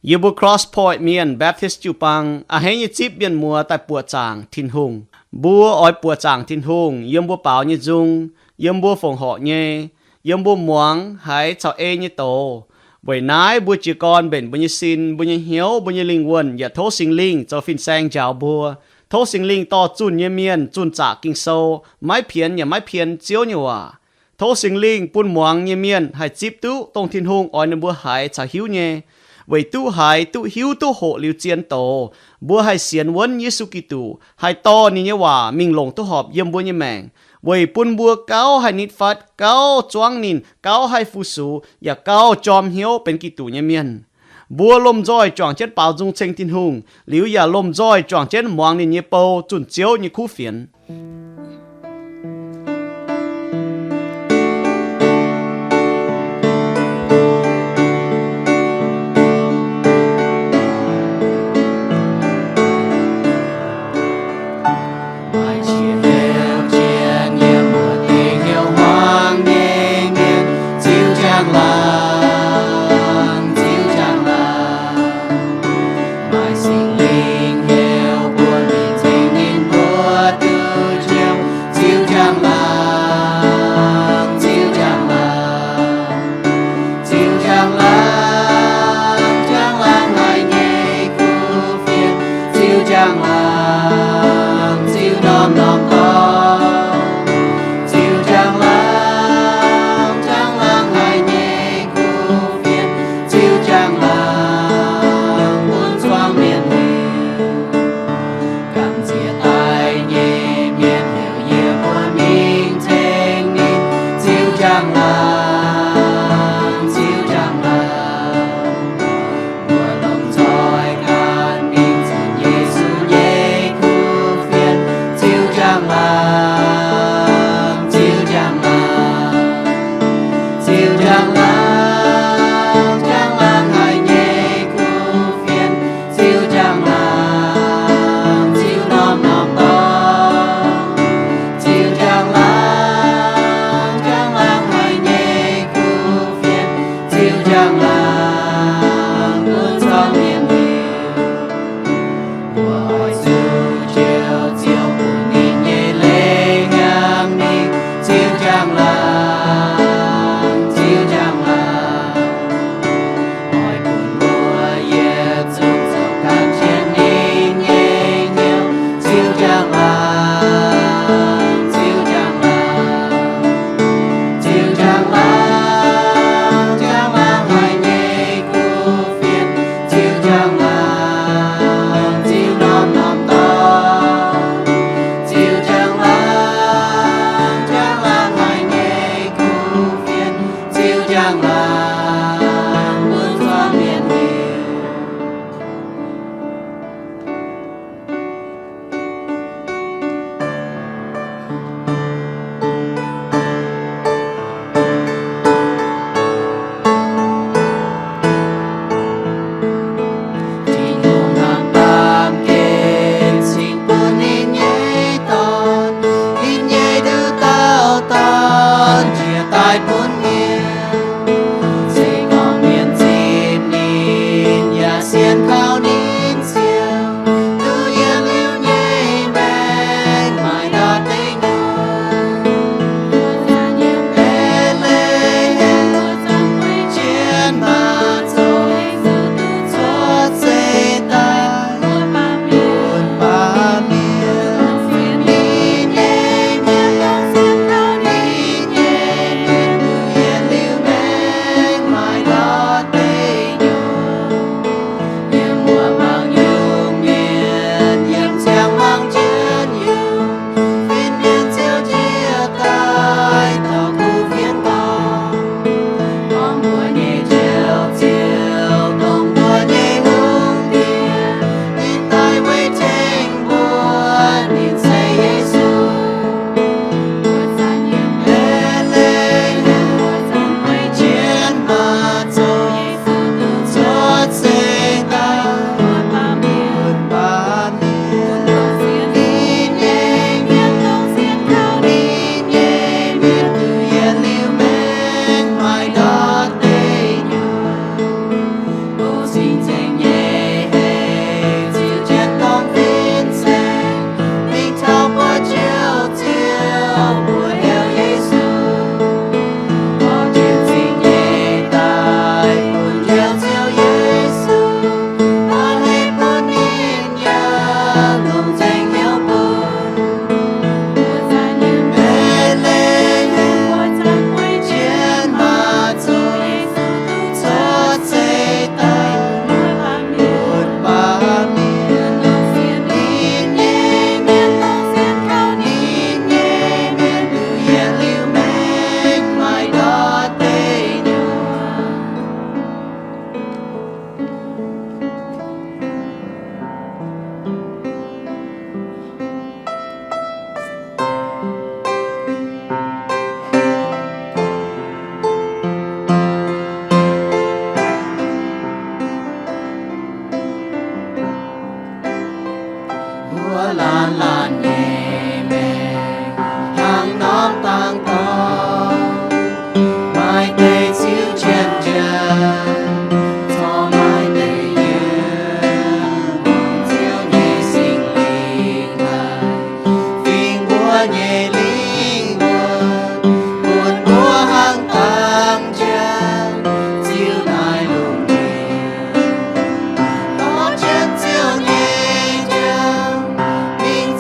Yie mbuo Cross Point Mienh Baptist jiu-baang a'hneiv nyei zipv mienh muoz daaih buoqc zaangc Tin-Hungh. Mbuo oix buoqc zaangc Tin-Hungh yiem mbuo baaux nyei nzung, yiem mbuo fongc horc nyei, yiem mbuo muangx haiz caux ei nyei doz. Weic naaiv mbuo jiez gorn mbenc mbuo nyei sin, mbuo nyei hnyouv, mbuo nyei lingh wuonh yaac tov Singx Lingh zoux fin-saeng njaaux mbuo. Tov Singx Lingh dorh zunh nyei mienh zunh zaqc Ging-Sou, maiv pienx yaac maiv pien Ziouv nyei waac. Tov Singx Lingh bun muangx nyei mienh haih zipv duqv dongh Tin-Hungh oix ninh mbuo haiz caux hiuv nyei. Weic duqv haiz, duqv hiuv, duqv hoqc liuz zien doz, mbuo haih sienx wuonv Yesu Giduc, haih dorh ninh nyei waac mingh longc duqv horpc yiem mbuo nyei maengc, weic bun mbuo gauh haih nitv fatv, gauh zuangv ninh, gauh haih fu-sux, yaac gauh jorm hnyouv benx Giduc nyei mienh. Mbuo lomh nzoih juangc jienv baaux nzung ceng Tin-Hungh, liuz yaac lomh nzoih juangc jienv muangx ninh nyei bou zunh Ziouv nyei kuv fienx. Maaih qiex hnyouv jien yiem wuov deix hnyouv hmuangx nyei mienh, Ziouv njang-laangc, Ziouv njang-laangc. Maaih Singx Lingh hnyouv buoz mingh ceng ninh mbuo duqv njoux, Ziouv njang-laangc, Ziouv njang-laangc. Ziouv njang-laangc, njang-laangc haic nyei kuv fienx, Ziouv njang-laangc, Ziouv norm-norm dorngx. Ziouv njang-laangc, njang-laangc haic nyei kuv fienx, Ziouv njang-laangc bun zuangx mienh hiuv. Gamh nziex daaih nyei mienh heuc yie mbuo mingh tengx ninh, Ziouv njang-laangc, Ziouv njang-laangc. Mbuo lomh nzoih gan mingh zunh Yesu nyei kuv fienx, Ziouv njang-laangc, Ziouv njang-laangc. Ziouv njang-laangc, njang-laangc haic nyei kuv fienx, Ziouv njang-laangc, Ziouv norm-norm dorngx. Ziouv njang-laangc, njang-laangc haic nyei kuv fienx, Ziouv njang-laangc bun zuangx mienh hiuv. Mbuo oix zuqc njoux Ziouv bun ninh nyei leiz nyanc mingh, Ziouv njang-laangc, Ziouv njang-laangc. Oix bun mbuo yietc zungv zoux ganh jienv ninh nyei hnyouv, Ziouv njang-laangc, Ziouv njang-laangc. Ziouv njang-laangc, njang-laangc haic nyei kuv fienx, Ziouv njang-laangc, Ziouv norm-norm dorngx. Ziouv njang-laangc, njang-laangc haic nyei kuv fienx, Ziouv njang-laangc bun zuangx mienh hiuv. Tin-Hungh hnamv baamh gen cingx bun ninh nyei Dorn, ninh nyei nduqc dauh Dorn njiec daaih bun mienh. Se gorngv mienh zipv ninh yaac sienx kaux ninh Ziouv, duqv yietc liuz nyei maengc maaih ndortv deic nyuoqc. Mbuo zaah yiem Mbetc^le^hem, mbuo zaah mbuo jienv maaz-zoh, Yesu duqv cuotv seix daaih, mbuo baamh mienh, mbuo baamh mienh, dongh sienx ninh nyei mienh, dongh sienx kaux ninh nyei mienh, duqv yietc liuz maengc maaih ndortv deic nyuoqc. Yiem Mbuo laanh laanh nyei maengc hnangv norm dangx dorngx, maaih deix ziux jienv njiec, corc maaih deix yiem, Ziouv nyei Singx Lingh daaih fingx mbuo nyei lingh wuonh, bun mbuo hnangv dangx jien ziux naaiv lungh ndiev, dorh jienv Ziouv nyei jauv mingh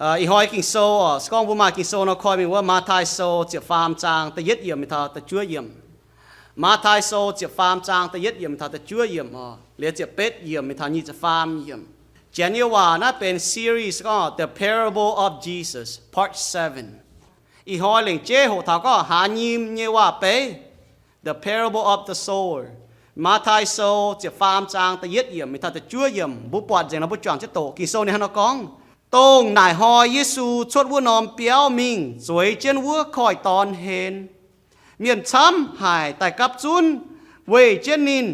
Ih hnoi Ging-Sou oc, se gorngv mbuo maaih Ging-Sou nor koi mingh wuov Matv^taai Sou ziepc faam zaang da'yietv yiemc mingh taux da'juov yiemc. Matv^taai Sou ziepc faam zaang da'yietv yiemc mingh taux da'juov yiemc oc, liuz ziepc betv yiemc mingh taux nyic ziepc faam yiemc. Janx nyei waac naaiv benx series gorngv The Parable of Jesus, Part seven. Ih hnoi lengc jeiv hoqc taux gorngv Haaz Nyim Nyei Waac-Beiv, The Parable of the Sower. Matv^taai Sou ziepc faam zaang da'yietv yiemc mingh taux da'juov yiemc, mbuo buatc nzengc nor mbuo juangc jienv doqc. Ging-Sou ninh hnangv nor gorngv, Dongh naaic hnoi Yesu cuotv wuov norm biauv mingh zueiz jienv wuov koiv-dorn hlen. Mienh camv haic daaih gapv zunv weih jienv ninh.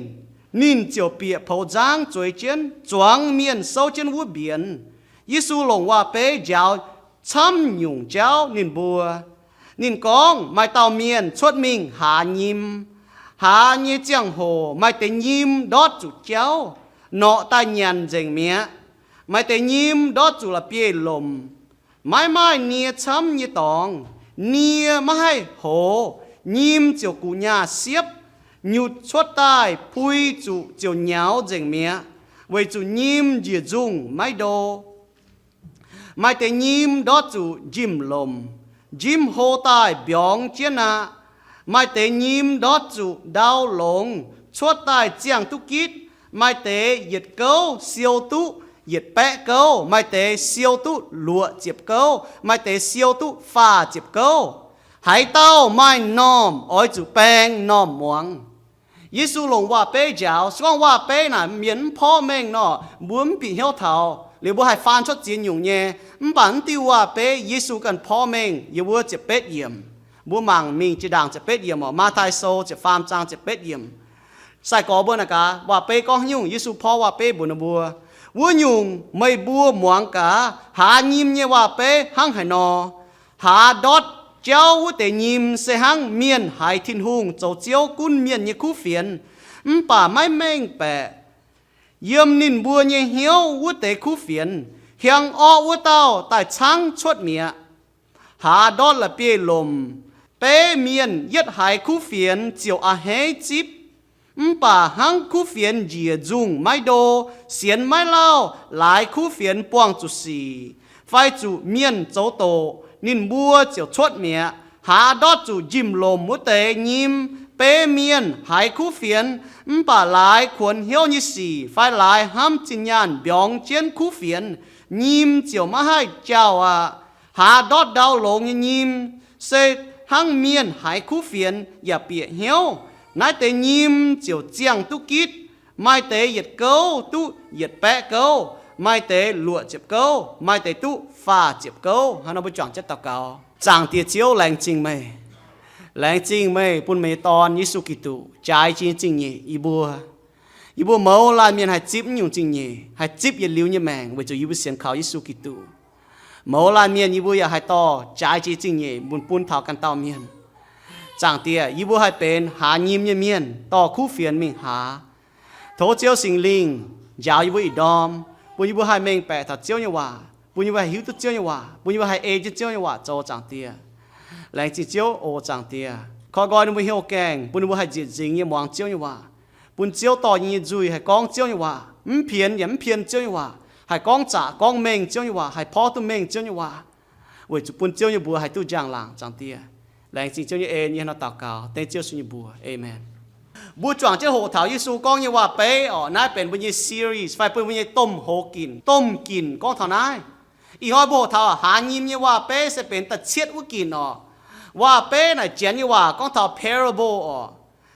Ninh ziouc bieqc poux nzangv zueiz jienv, zuangx mienh souv jienv wuov mbienx. Yesu longc waac-beiv njaaux camv nyungc jauv ninh mbuo. Ninh gorngv, Maaih dauh mienh cuotv mingh haaz nyim. Haaz nyei ziangh hoc maaih deix nyim ndortv zuqc jauv, norqc daaih nyanc nzengc mi'aqv. Maaih deix nyim ndortv zuqc la'bieiv lomc, maiv maaih nie camv nyei dorngx. Nie maiv haih hoz, nyim ziouc guqc nyaah siepv. Nyutc cuotv daaih pui zuqc ziouc nyaux nzengc mi'aqv, weic zuqc nyim njiec nzungh maiv ndo. Maaih deix nyim ndortv zuqc njimv-lomc, njimv hlo daaih mbiorngz jienv aqv. Maaih deix nyim ndortv zuqc ndau longx, cuotv daaih ziangh duqv gitv. Maaih deix yietc gouv siou duqv yietc baeqv gouv, maaih deix siou duqv luoqc ziepc gouv, maaih deix siou duqv faah ziepc gouv. Haaix dauh maaih m'normh oix zuqc baeng m'normh muangx. Yesu longc waac-beiv njaaux. Se gorngv waac-beiv naaic mienh mv porv mengh nor, mbuo mv bieqc hnyouv taux, liuz mbuo haih faan cuotv ziex nyungc nyei. Mv baac mv diuh waac-beiv Yesu ganh porv mengh yiem wuov ziepc betv yiemc. Mbuo mangc mingh jiex ndaangc ziepc betv yiemc oc, Matv^taai Sou ziepc faam zaang ziepc betv yiemc. Sai-gorx mbuo naaic gaax, waac-beiv gorngv haaix nyungc, Yesu porv waac-beiv mbuox ninh mbuo, Wuov nyungc meih mbuo muangx gaax, haaz nyim nyei waac-beiv hnangv haaix nor. Haaz ndortv jauv wuov deix nyim se hnangv mienh haiz Tin-Hungh zoux Ziouv gunv mienh nyei kuv fienx, mv baac maiv mengh baeqc. Yiem ninh mbuo nyei hnyouv wuov deix kuv fienx, hiaang orqv wuov dauh daaih caangv cuotv mi'aqv. Haaz ndortv la'bieiv-lomc. Beiv mienh yietv haiz kuv fienx ziouc a'hneiv zipv. Mv baac hnangv kuv fienx njiec nzungh maiv ndo, sienx maiv lauh, laaix kuv fienx buangh zuqc sic, fai zuqc mienh zoux doqc, ninh mbuo ziouc cuotv mi'aqv. Haaz ndortv zuqc njimv-lomc wuov deix nyim. Beiv mienh haiz kuv fienx, mv baac laaix kuonx hnyouv nyei sic fai laaix hnamv zinh nyaanh mbiorngz jienv kuv fienx, nyim ziouc maiv haih jauh aqv. Haaz ndortv ndau longx nyei nyim se hnangv mienh haiz kuv fienx yaac bieqc hnyouv. Naaiv deix nyim ziouc ziangh duqv gitv. Maaih deix yietc gouv duqv yietc baeqv gouv, maaih deix luoqc ziepc gouv, maaih deix duqv faah ziepc gouv. Hnangv nor mbuo juangc jienv daux gaux. Zaangc Diex Ziouv, laengz zingh meih. Laengz zingh meih bun meih nyei Dorn, Yesu Giduc, jaaix jienv zingh nyeic yie mbuo. Yie mbuo mouz laanh mienh haih zipv naaiv nyungc zingh nyeic, haih zipv yietc liuz nyei maengc weic zuqc yie mbuo sienx kaux Yesu Giduc. Mouz laanh mienh yie mbuo yaac haih dorh jaaix jienv zingh nyeic bun, bun taux ganh dauh mienh. Zaangc Diex, yie mbuo haih benx haaz nyim nyei mienh dorh kuv fienx mingh haaz. Tov Ziouv Singx Lingh njaaux yie mbuo ih ndorm, bun yie mbuo haih mengh baeqc taux Ziouv nyei waac, bun yie mbuo haih hiuv duqv Ziouv nyei waac, bun yie mbuo haih ei jienv Ziouv nyei waac zoux, Zaangc Diex. Laengz zingh Ziouv oc, Zaangc Diex. Koi nqoi ninh mbuo hnyouv gaengh, bun ninh mbuo haih nzieqc nzingx nyei muangx Ziouv nyei waac, bun Ziouv dorh yie nyei nzuih haih gorngv Ziouv nyei waac, mv pienx yaac mv pien Ziouv nyei waac, haih gorngv zaqc gorngv mengh Ziouv nyei waac, haih porv duqv mengh Ziouv nyei waac, weic zuqc bun Ziouv nyei mbuox haih duqv njang-laangc, Zaangc Diex. Laengz zingh Ziouv nyei en, yie hnangv nor daux gaux dengv Ziouv Yesu nyei mbuox. Aamen. Mbuo juangc jienv hoqc taux Yesu gorngv nyei waac-beiv oc. Naaiv benx mbuo nyei series fai bun mbuo nyei domh hoz ginc, domh ginc gorngv taux naaiv. Ih hnoi mbuo hoqc taux haaz nyim nyei waac-beiv se benx da'cietv wuov ginc oc. Waac-beiv naaic Janx nyei waac gorngv taux parable oc.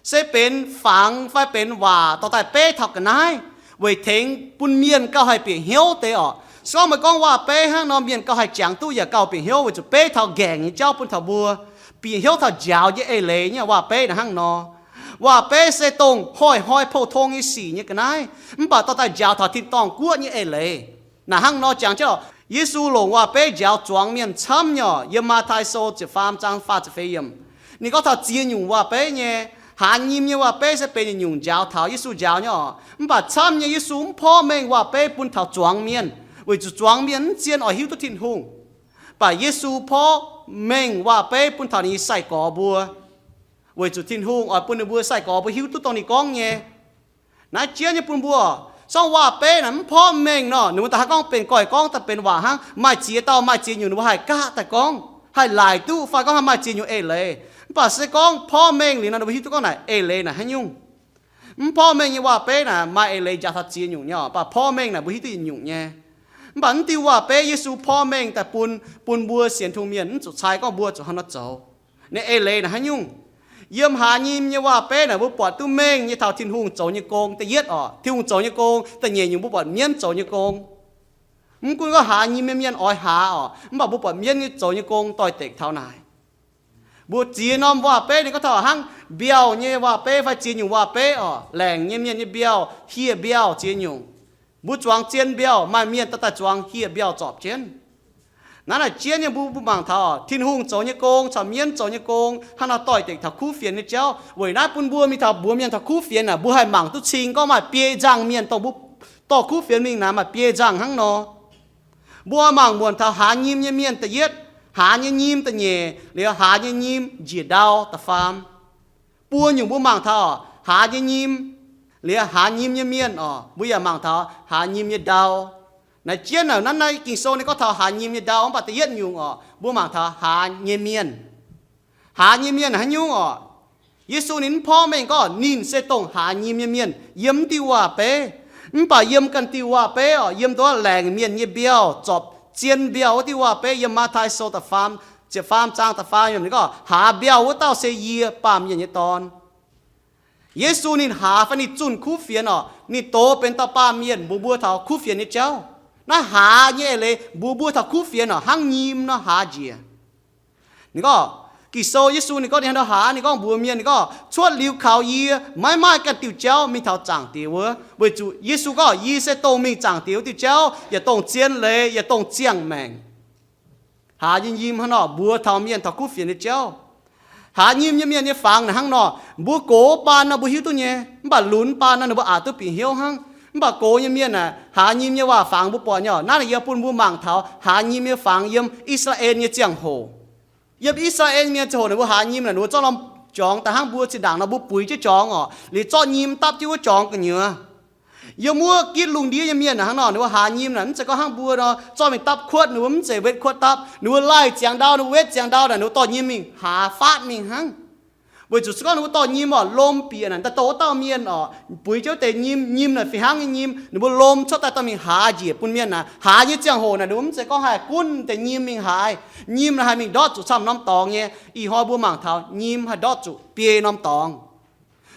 Se benx fangx fai benx waac dorh daaih beiv taux ga'naaiv, weic tengx bun mienh gauh haih bieqc hnyouv deix oc. Se gorngv meih gorngv waac-beiv hnangv nor, mienh gauh haih jangx duqv yaac gauh bieqc hnyouv, weic zuqc beiv taux nqaengc nyei jauv bun taux mbuo bieqc hnyouv taux njaaux nyei eix leiz nyei waac-beiv naaic hnangv nor. Waac-beiv se dongh hnoi-hnoi pou-tong nyei sic nyei ga'naaiv, mv baac dorh daaih njaaux taux tin-dorngh guoqv nyei eix leiz. Naaic hnangv nor jangx jienv oc, Yesu longc waac-beiv njaaux zuangx mienh camv nyei oc. Yiem Matv^taai Sou ziepc faam zaang faah ziepc feix yiemc, ninh gorngv taux ziex nyungc waac-beiv nyei. Haaz nyim nyei waac-beiv se benx yietc nyungc njaaux taux Yesu njaaux nyei oc. Mv baac camv nyei Yesu mv porv mengh waac-beiv bun taux zuangx mienh, weic zuqc zuangx mienh mv zien oix hiuv duqv Tin-Hungh. Mv baac Yesu porv mengh waac-beiv bun taux ninh nyei sai-gorx mbuo, weic zuqc Tin-Hungh oix bun ninh mbuo sai-gorx mbuo hiuv duqv dongh ninh gorngv nyei. Naaiv jienv nyei bun mbuo, Sorng waac-beiv naaic mv porv mengh nor, ninh mbuo da'haav gorngv benx goih gorngv daaih benx waac hnangv, maaih ziex dauh maaih ziex nyungc ninh mbuo haih gaqv daaih gorngv, haih laaic duqv fai gorngv haih maaih ziex nyungc eix leiz. Mv baac se gorngv porv mengh liuz nor, ninh mbuo hiuv duqv gorngv naaic eix leiz naaic haaix nyungc. Mv porv mengh nyei waac-beiv naaic maaih eix leiz njaaux taux ziex nyungc nyei, mv baac porv mengh naaic mbuo hiuv duqv yietc nyungc nyei. Mv baac mv diuh waac-beiv Yesu porv mengh daaih bun, bun mbuo sienx Tin-Hungh mienh mv zuqc cai gorngv mbuo zuqc hnangv nor zoux. Ninh eix leiz naaic haaix nyungc? Yiem haaz nyim nyei waac-beiv naaic mbuo buatc duqv mengh nyei taux Tin-Hungh zoux nyei gong. Da'yietv orqc, Tin-Hungh zoux nyei gong. Da'nyeic nyungc mbuo buatc mienv zoux nyei gong. Mv gunv gorngv haaz nyim nyei mienh oix haaz orqc, mv baac mbuo buatc mienv nyei zoux nyei gong doix-dekc taux naaic. Mbuo ziex norm waac-beiv ninh gorngv taux hnangv mbiauh nyei waac-beiv fai ziex nyungc waac-beiv orqc, laengc nyei mienh nyei mbiauh, hieh mbiauh ziex nyungc. Mbuo zuangx zien mbiauh, maaih mienh daaih daaih zuangx hieh mbiauh zorpc jienv. Naaiv naaic jienv nyei mbuo, mbuo mangc taux Tin-Hungh zoux nyei gong caux mienv zoux nyei gong hnangv nor doix-dekc taux kuv fienx nyei jauv. Weic naaiv bun mbuo mingh taux mbuox mienh taux kuv fienx naaic, mbuo haih mangc duqv cing gorngv maaih biei nzangh mienh dongh mbuo dorh kuv fienx mingh naaic maaih biei nzangh hnangv nor. Mbuo mangc muonc taux haaz nyim nyei mienh da'yietv, haaz nyei nyim da'nyeic, liuz haaz nyei nyim njiec ndau da'faam. Buo nyungc mbuo mangc taux haaz nyei nyim, liuz haaz nyim nyei mienh orqc, mbuo yaac mangc taux haaz nyim nyei ndau. Naaiv jienv naaic, naaiv naaiv Ging-Sou ninh gorngv taux haaz nyim nyei ndau, mv baac da'yietv nyungc orqc, mbuo mangc taux haaz nyei mienh. Haaz nyei mienh haaix nyungc orqc? Yesu ninh mv porv mengh gorngv ninh se dongh haaz nyim nyei mienh yiem mv diuh waac-beiv. Mv baac yiem ganh diuh waac-beiv orqc, yiem ndortv laengc mienh nyei mbiauh, zorpc zien mbiauh wuov diuh waac-beiv, yiem Matv^tai Sou da'faam, ziepc faam zaang da'faam yiemc ninh gorngv, haaz mbiauh wuov dauh se yie, Baamh Mienh nyei Dorn. Yesu ninh haaz fai ninh zunh kuv fienx orqc, ninh doz benx dauh baamh mienh mbuox mbuo taux kuv fienx nyei jauv. Naaiv haaz nyei eix leiz mbuox mbuo taux kuv fienx orqc, hnangv nyim nor haaz njiec. Ninh gorngv, Ging-Sou Yesu ninh gorngv ninh hnangv nor haaz, ninh gorngv mbuox mienh, ninh gorngv, cuotv liuz kaux yie maiv maaih ganh diuh jauv mingh taux Zaangc Diex wuov. Weic zuqc Yesu gorngv, yie se dongh mingh Zaangc Diex wuov diuh jauv, yaac dongh zien leiz, yaac dongh ziangh maengc. Haaz nyei nyim hnangv nor mbuox taux mienh taux kuv fienx nyei jauv. Haaz nyim nyei mienh nyei fangx naaic hnangv nor, mbuo gox baan nor mbuo hiuv duqv nyei, mv baac lunx baan nor ninh mbuo aqc duqv bieqc hnyouv hnangv. Mv baac gox nyei mienh aeqv, haaz nyim nyei waac fangx mbuo buatc nyei orqc. Naaiv yie bun mbuo mangc taux haaz nyim nyei fangx yiem I^saa^laa^en nyei ziangh hoc. Yiem I^saa^laa^en mienh ziangh hoc ninh mbuo haaz nyim naaic, ninh mbuo zorqv norm jorngx daaih hnangv mbuo zinh ndaangc nor mbuo buix jienv jorngx orqc, liuz zorqv nyim dapv jienv wuov jorngx gu'nyuoz. Yiem wuov gitv lungh ndiev nyei mienh naaic hnangv nor, ninh mbuo haaz nyim naaic mv zeiz gorngv hnangv mbuo nor zorqv mingh dapv kuotv, ninh mbuo mv zeiz wetv kuotv dapv, ninh mbuo laih ziangx ndau, ninh mbuo wetv ziangx ndau naaic, ninh mbuo dorh nyim mingh haaz fatv mingh hnangv. Weic zuqc se gorngv ninh mbuo dorh nyim orqc, lom bieqc naaic, daaih dorh wuov dauh mienh orqc, buix jienv wuov deix nyim, nyim naaic fih hnangv nyei nyim, ninh mbuo lom cuotv daaih dorh mingh haaz njiec bun mienh naaic. Haaz nyei ziangh hoc naaic ninh mbuo mv zeiz gorngv haih gunv deix nyim mingh haaix. Nyim naaic haih mingh ndortv zuqc camv norm dorngx nyei. Ih hnoi mbuo mangc taux nyim haih ndortv zuqc biei norm dorngx.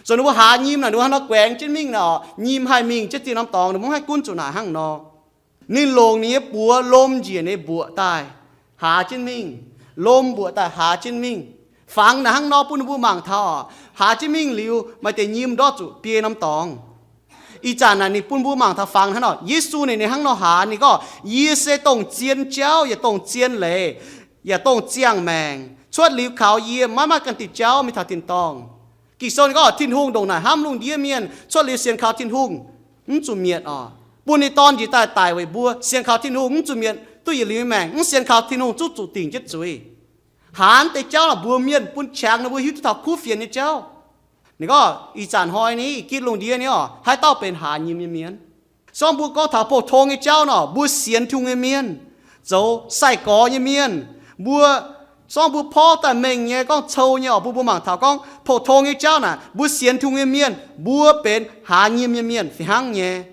Zoux ninh mbuo haaz nyim naaic, ninh mbuo hnangv nor guaengx jienv mingh naaic orqc, nyim haih mingh jienv ziex norm dorngx, ninh mbuo mv haih gunv zuqc naaic hnangv nor. Ninh longc ninh nyei buoz lom njiec ninh mbuoqc daaih, haaz jienv mingh, lom mbuoqc daaih haaz jienv mingh. Fangx naaic hnangv nor bun ninh mbuo mangc taux orqc, haaz jienv mingh liuz maaih deix nyim ndortv zuqc biei norm dorngx. Ih zanc naaic ninh bun mbuo mangc taux fangx hnangv nor, Yesu ninh, ninh hnangv nor haaz, ninh gorngv, yie se dongh zien jauv yaac dongh zien leiz, yaac dongh ziangh maengc. Cuotv liuz kaux yie maiv maaih ganh diuh jauv mingh taux tin-dorngh. Ging-Sou ninh gorngv Tin-Hungh ndongc naaic hnamv lungh ndiev mienh, cuotv liuz sienx kaux Tin-Hungh mv zuqc mietc orqc, bun ninh Dorn njiec daaih daic weic mbuo. Sienx kaux Tin-Hungh mv zuqc mietc duqv yietc liuz nyei maengc, mv sienx kaux Tin-Hungh zungv zuqc dingc jienv zuiz. Hnangv deix jauv naaic mbuox mienh, bun qangx ninh mbuo hiuv duqv taux kuv fienx nyei jauv. Ninh gorngv ih zanc hnoi ni, ih gitv lungh ndiev ni orqc, haaix dauh benx haaz nyim nyei mienh? Se gorngv mbuo gorngv taux pou-tong nyei jauv nor, mbuo sienx Tin-Hungh nyei mienh, zoux sai-gorx nyei mienh, mbuo, se gorngv mbuo porv daaih mengh nyei gorngv cou nyei orqc, mbuo, mbuo mangc taux gorngv pou-tong nyei jauv naaic, mbuo sienx Tin-Hungh nyei mienh, mbuo benx haaz nyim nyei mienh fih hnangv nyei.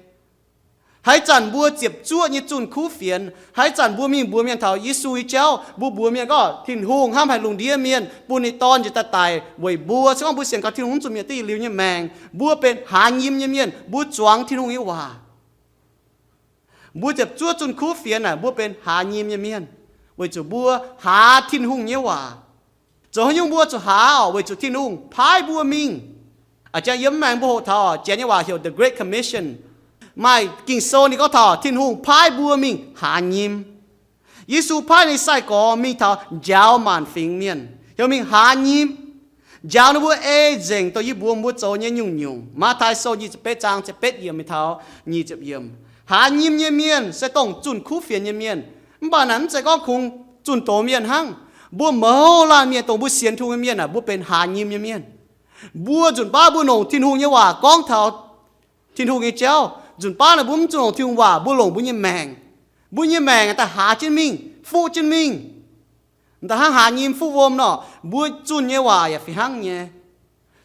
Haaix zanc mbuo ziepc zuoqv nyei zunh kuv fienx, haaix zanc mbuo mingh mbuox mienh taux Yesu nyei jauv, mbuo mbuox mienh gorngv Tin-Hungh hnamv haic lungh ndiev mienh, bun ninh Dorn njiec daaih daic weic mbuo, se gorngv mbuo sienx kaux Tin-Hungh mv zuqc mietc duqv yietc liuz nyei maengc, mbuo benx haaz nyim nyei mienh, mbuo zuangx Tin-Hungh nyei waac. Mbuo ziepc zuoqv zunh kuv fienx naaic, mbuo benx haaz nyim nyei mienh, weic zuqc mbuo haaz Tin-Hungh nyei waac. Zoux haaix nyungc mbuo zuqc haaz orqc? Weic zuqc Tin-Hungh paaiv mbuo mingh. A'jang yiem mv maengx mbuo hoqc taux orqc, Janx nyei waac heuc The Great Commission. Maaih Ging-Sou ninh gorngv taux Tin-Hungh paaiv mbuo mingh haaz nyim. Yesu paaiv ninh sai-gorx mingh taux njaaux maanc fingx mienh, heuc mingh haaz nyim, njaaux ninh mbuo ei nzengc dongh yie mbuox mbuo zoux nyei nyungc-nyungc. Matv^tai Sou nyic ziepc betv zaang ziepc betv yiemc mingh taux nyic ziepc yiemc. Haaz nyim nyei mienh se dongh zunh kuv fienx nyei mienh. Mv baac naaic mv zeiz gorngv kungx zunh doz mienh hnangv. Mbuo mouz laanh mienh, dongh mbuo sienx Tin-Hungh nyei mienh aah, mbuo benx haaz nyim nyei mienh. Mbuo nzunc baav mbuo longc Tin-Hungh nyei waac gorngv taux Tin-Hungh nyei jauv. Nzunc baav naaic mbuo mv zunh longc Tin-Hungh waac, mbuo longc mbuo nyei maengc. Mbuo nyei maengc daaih haaz jienv mingh, fuqv jienv mingh. Daaih hnangv haaz nyim fuqv wuom nor, mbuo zunh nyei waac yaac fih hnangv nyei.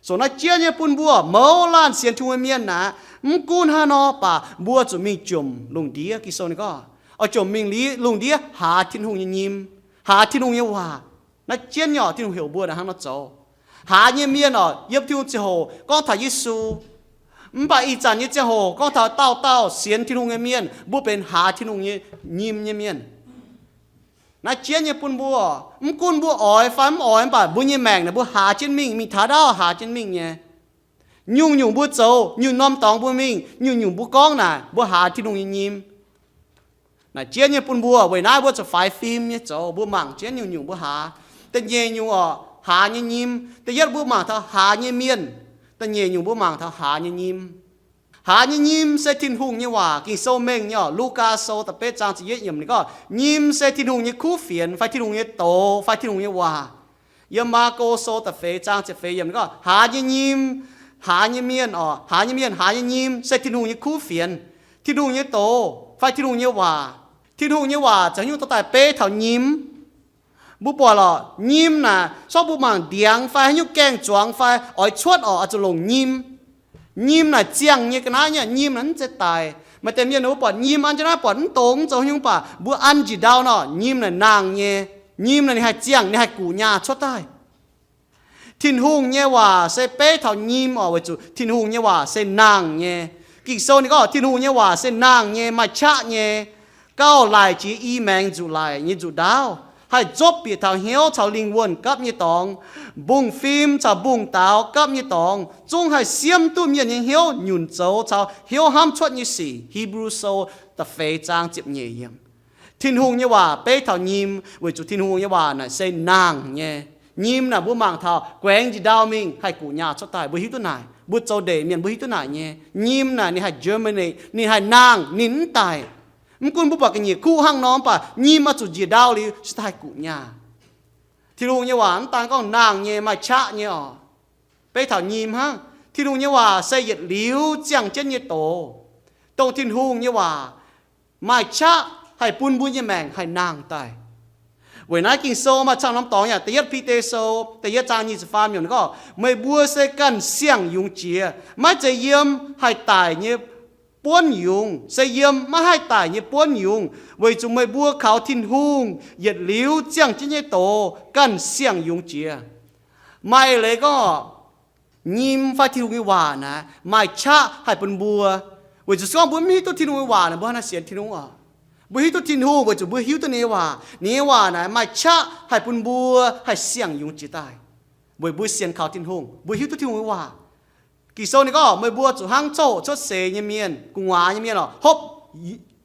Sou naaiv jienv nyei bun mbuo mouz laanh sienx Tin-Hungh nyei mienh naaic, mv gunv hnangv nor baac mbuo zuqc mingh jomc lungh ndiev. Ging-Sou ninh gorngv, oix jomc mingh lungh ndiev haaz Tin-Hungh nyei nyim, haaz Tin-Hungh nyei waac. Naaiv jienv nyei orqc, Tin-Hungh heuc mbuo naaic hnangv nor zoux. Haaz nyei mienh orqc, yiem Tin-Hungh ziangh hoc gorngv taux Yesu. Mv baac ih zanc nyei ziangh hoc gorngv taux dauh dauh sienx Tin-Hungh nyei mienh, mbuo benx haaz Tin-Hungh nyei nyim nyei mienh. Naaiv jienv nyei bun mbuo, mv gunv mbuo oix fai mv oix, mv baac mbuo nyei maengc naaic mbuo haaz jienv mingh, mingh taux ndaauv haaz jienv mingh nyei. Nyungc-nyungc mbuo zoux, nyungc norm dorngx mbuo mingh, nyungc-nyungc mbuo gorngv naaic, mbuo haaz Tin-Hungh nyei nyim. Naaic jienv nyei bun mbuo, weic naaiv mbuo zuqc faix fim nyei zoux, mbuo mangc jienv nyungc-nyungc mbuo haaz. Da'nyeic nyungc orqc, haaz nyei nyim. Da'yietv mbuo mangc taux haaz nyei mienh. Da'nyeic nyungc mbuo mangc taux haaz nyei nyim. Haaz nyei nyim se Tin-Hungh nyei waac. Ging-Sou mengh nyei orqc, Lugaa Sou da'betv zaang ziepc yietv yiemc ninh gorngv, nyim se Tin-Hungh nyei kuv fienx fai Tin-Hungh nyei doz fai Tin-Hungh nyei waac. Yiem Maako Sou da'feix zaang ziepc feix yiemc ninh gorngv, haaz nyei nyim, haaz nyei mienh orqc, haaz nyei mienh, haaz nyei nyim se Tin-Hungh nyei kuv fienx, Tin-Hungh nyei doz fai Tin-Hungh nyei waac. Tin-Hungh nyei waac zoux nyungc dorh daaih beiv taux nyim. Mbuo buatc lorqc, nyim naaic, sortv mbuo mangc ndiangx fai haaix nyungc gaeng-zuangx fai oix cuotv orqc, oix zuqc longc nyim. Nyim naaic ziangh nyei ga'naaiv nyei, nyim naaic mv zeiz daic. Maaih deix mienh mbuo buatc nyim an jienv naaiv buatc mv dongz, mv zoux haaix nyungc, mv baac mbuo an njiec ndau nor, nyim naaic nangh nyei. Nyim naaic ninh haih ziangh, ninh haih guqc nyaah cuotv daaih. Tin-Hungh nyei waac se beiv taux nyim orqc, weic zuqc Tin-Hungh nyei waac se nangh nyei. Ging-Sou ninh gorngv Tin-Hungh nyei waac se nangh nyei, maaih qaqv nyei, gauh laic jiex i maengx nzuqc laic nyei nzuqc ndaauv, haih nzopv bieqc taux hnyouv caux lingh wuonh gapv nyei dorngx, mbungv-fim caux mbungv-daaux gapv nyei dorngx, zungv haih siemv duqv mienh nyei hnyouv nyunc zoux caux hnyouv hnamv cuotv nyei sic. Hipv^lu Sou da'feix zaang ziepc nyeic yiemc. Tin-Hungh nyei waac beiv taux nyim, weic zuqc Tin-Hungh nyei waac naaic se nangh nyei. Nyim naaic mbuo mangc taux guaengx njiec ndau mingh haih guqc nyaah cuotv daaih. Mbuo hiuv duqv naaic, mbuo zoux ndeic mienh mbuo hiuv duqv naaic nyei. Nyim naaic ninh haih germinate, ninh haih nangh, ninh mv daic. Mv gunv mbuo buatc ga'nyiec kuv hnangv nor, mv baac nyim oix zuqc njiec ndau liuz se daaih haih guqc nyaah. Tin-Hungh nyei waac mv daan gorngv nangh nyei, maaih qaqv nyei orqc. Beiv taux nyim hnangv. Tin-Hungh nyei waac se yietc liuz ziangh jienv nyei doz, dongh Tin-Hungh nyei waac maaih qaqv haih bun mbuo nyei maengc haih nangh daaih. Weic naaiv Ging-Sou maaih camv norm dorngx yaac da'yietv Bide Sou da'yietv zaang nyic ziepc faam yiemc gorngv, meih mbuo se ganh siang-yungz jiex, maiv zeiz yiem haih daic nyei buonv yungz, se yiem maiv haih daic nyei buonv yungz, weic zuqc meih mbuo kaux Tin-Hungh yietc liuz ziangh jienv nyei doz ganh siang-yungz jiex. Maaih leiz gorngv nyim fai Tin-Hungh nyei waac naaic maaih qaqv haih bun mbuo, weic zuqc se gorngv mbuo mv hiuv duqv Tin-Hungh nyei waac naaic, mbuo hnangv naaiv sienx Tin-Hungh oc. Mbuo hiuv duqv Tin-Hungh weic zuqc mbuo hiuv duqv ninh nyei waac. Ninh nyei waac naaic maaih qaqv haih bun mbuo haih siang-yungz jiex daaih, weic mbuo sienx kaux Tin-Hungh, mbuo hiuv duqv Tin-Hungh nyei waac. Ging-Sou ninh gorngv meih mbuo zuqc hnangv coqv cuotv seix nyei mienh, gu'nguaaz nyei mienh oc, hopv,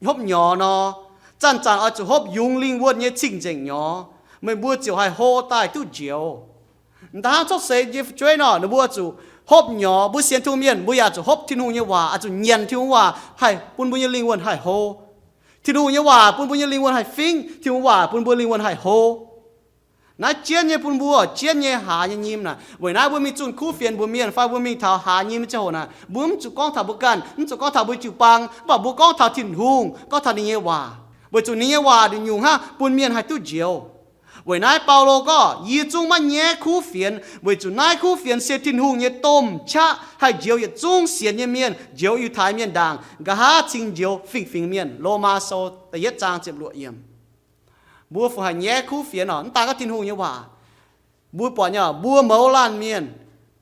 hopv nyorx nor, zanc-zanc oix zuqc hopv yungz lingh wuonh nyei cing-nzengc nyorx, meih mbuo ziouc haih hlo daaih duqv njoux. M'daaih hnangv cuotv seix nyei fu'jueiv nor, ninh mbuo zuqc hopv nyorx. Mbuo sienx Tin-Hungh mienh, mbuo yaac zuqc hopv Tin-Hungh nyei waac, oix zuqc nyanc Tin-Hungh waac haih bun mbuo nyei lingh wuonh haih hlo. Tin-Hungh nyei waac bun mbuo nyei lingh wuonh haih fingv, Tin-Hungh waac bun mbuo lingh wuonh haih hlo. Naaiv jienv nyei bun mbuo, jienv nyei haaz nyei nyim naaic. Weic naaiv mbuo mingh zunh kuv fienx mbuox mienh fai mbuo mingh taux haaz nyim nyei ziangh hoc naaic, mbuo mv zuqc gorngv taux mbuo ganh, mv zuqc gorngv taux mbuo jiu-baang, mv baac mbuo gorngv taux Tin-Hungh, gorngv taux ninh nyei waac, weic zuqc ninh nyei waac nduqc nyungc hnangv bun mienh haih duqv njoux. Weic naaiv Baulo gorngv, yie zungv maiv nyaiv kuv fienx, weic zuqc naaiv kuv fienx se Tin-Hungh nyei domh qaqv haih njoux yietc zungv sienx nyei mienh, njoux Yiutai Mienh ndaangc, nqa'haav cingx njoux fingx-fingx mienh. Lomaa Sou da'yietv zaang ziepc luoqc yiemc. Mbuo fungc haih nyaiv kuv fienx oc? Mv daan gorngv Tin-Hungh nyei waac. Mbuo buatc nyei, mbuo mouz laanh mienh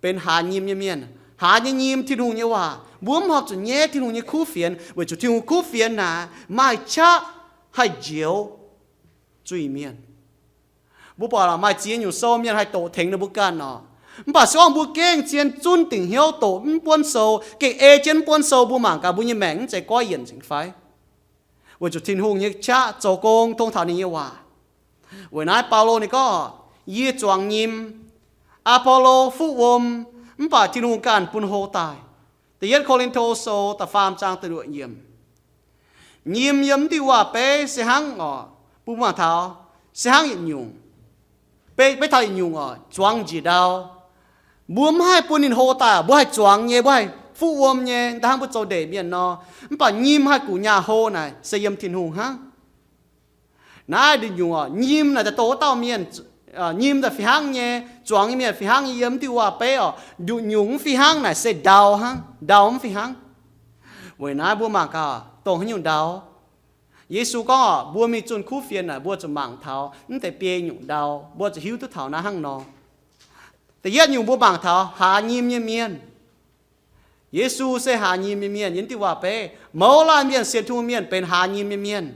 benx haaz nyim nyei mienh. Haaz nyei nyim Tin-Hungh nyei waac. Mbuo mv horpc zuqc nyaiv Tin-Hungh nyei kuv fienx, weic zuqc Tin-Hungh kuv fienx naaic maaih qaqv haih njoux zuiz-mienh. Mbuo buatc maaih ziex nyungc sou mienh haih doqc tengx ninh mbuo ganh oc. Mv baac se gorngv mbuo gengh zien zunv dingc hnyouv doqc mv buonv sou, gengh ei jienv mv buonv sou, mbuo mangc gaax mbuo nyei maengc mv zeiz goiv yienc nzengc fai? Weic zuqc Tin-Hungh nyei qaqv zoux gong tong taux ninh nyei waac. Weic naaiv Baulo ninh gorngv, yie zuangx nyim, Apollo fuqv wuom, mv baac Tin-Hungh ganh bun hlo daaih. Da'yietv Ko^lin^to Sou da'faam zaang da'luoqc yiemc. Nyim yiem mv diuh waac-beiv se hnangv oc, bun mangc taux, se hnangv yietc nyungc, beiv, beiv taux yietc nyungc oc, zuangx njiec ndau. Mbuo mv haih bun ninh hlo daaih, mbuo haih zuangx nyei, mbuo haih fuqv wuom nyei, da'hnangv mbuo zoux ndeic mienh nor. Mv baac nyim haih guqc nyaah hlo naaic se yiem Tin-Hungh hnangv. Naaiv nyungc oc, nyim naaic daaih dongh wuov dauh mienh, nyim daaih fih hnangv nyei, zuangx nyei mienh fih hnangv nyei yiem diuh waac-beiv oc. Nyungc mv fih hnangv naaic se ndau hnangv, ndau mv fih hnangv. Weic naaiv mbuo mangc gaax dongh haaix nyungc ndau. Yesu gorngv oc, mbuo mingh zunh kuv fienx naaic, mbuo zuqc mangc taux mv deix biei nyungc ndau, mbuo zuqc hiuv duqv taux naaiv hnangv nor. Da'yietv nyungc mbuo mangc taux haaz nyim nyei mienh. Yesu se haaz nyim nyei mienh. Yiem diuh waac-beiv mouz laanh mienh, sienx Tin-Hungh mienh benx haaz nyim nyei mienh.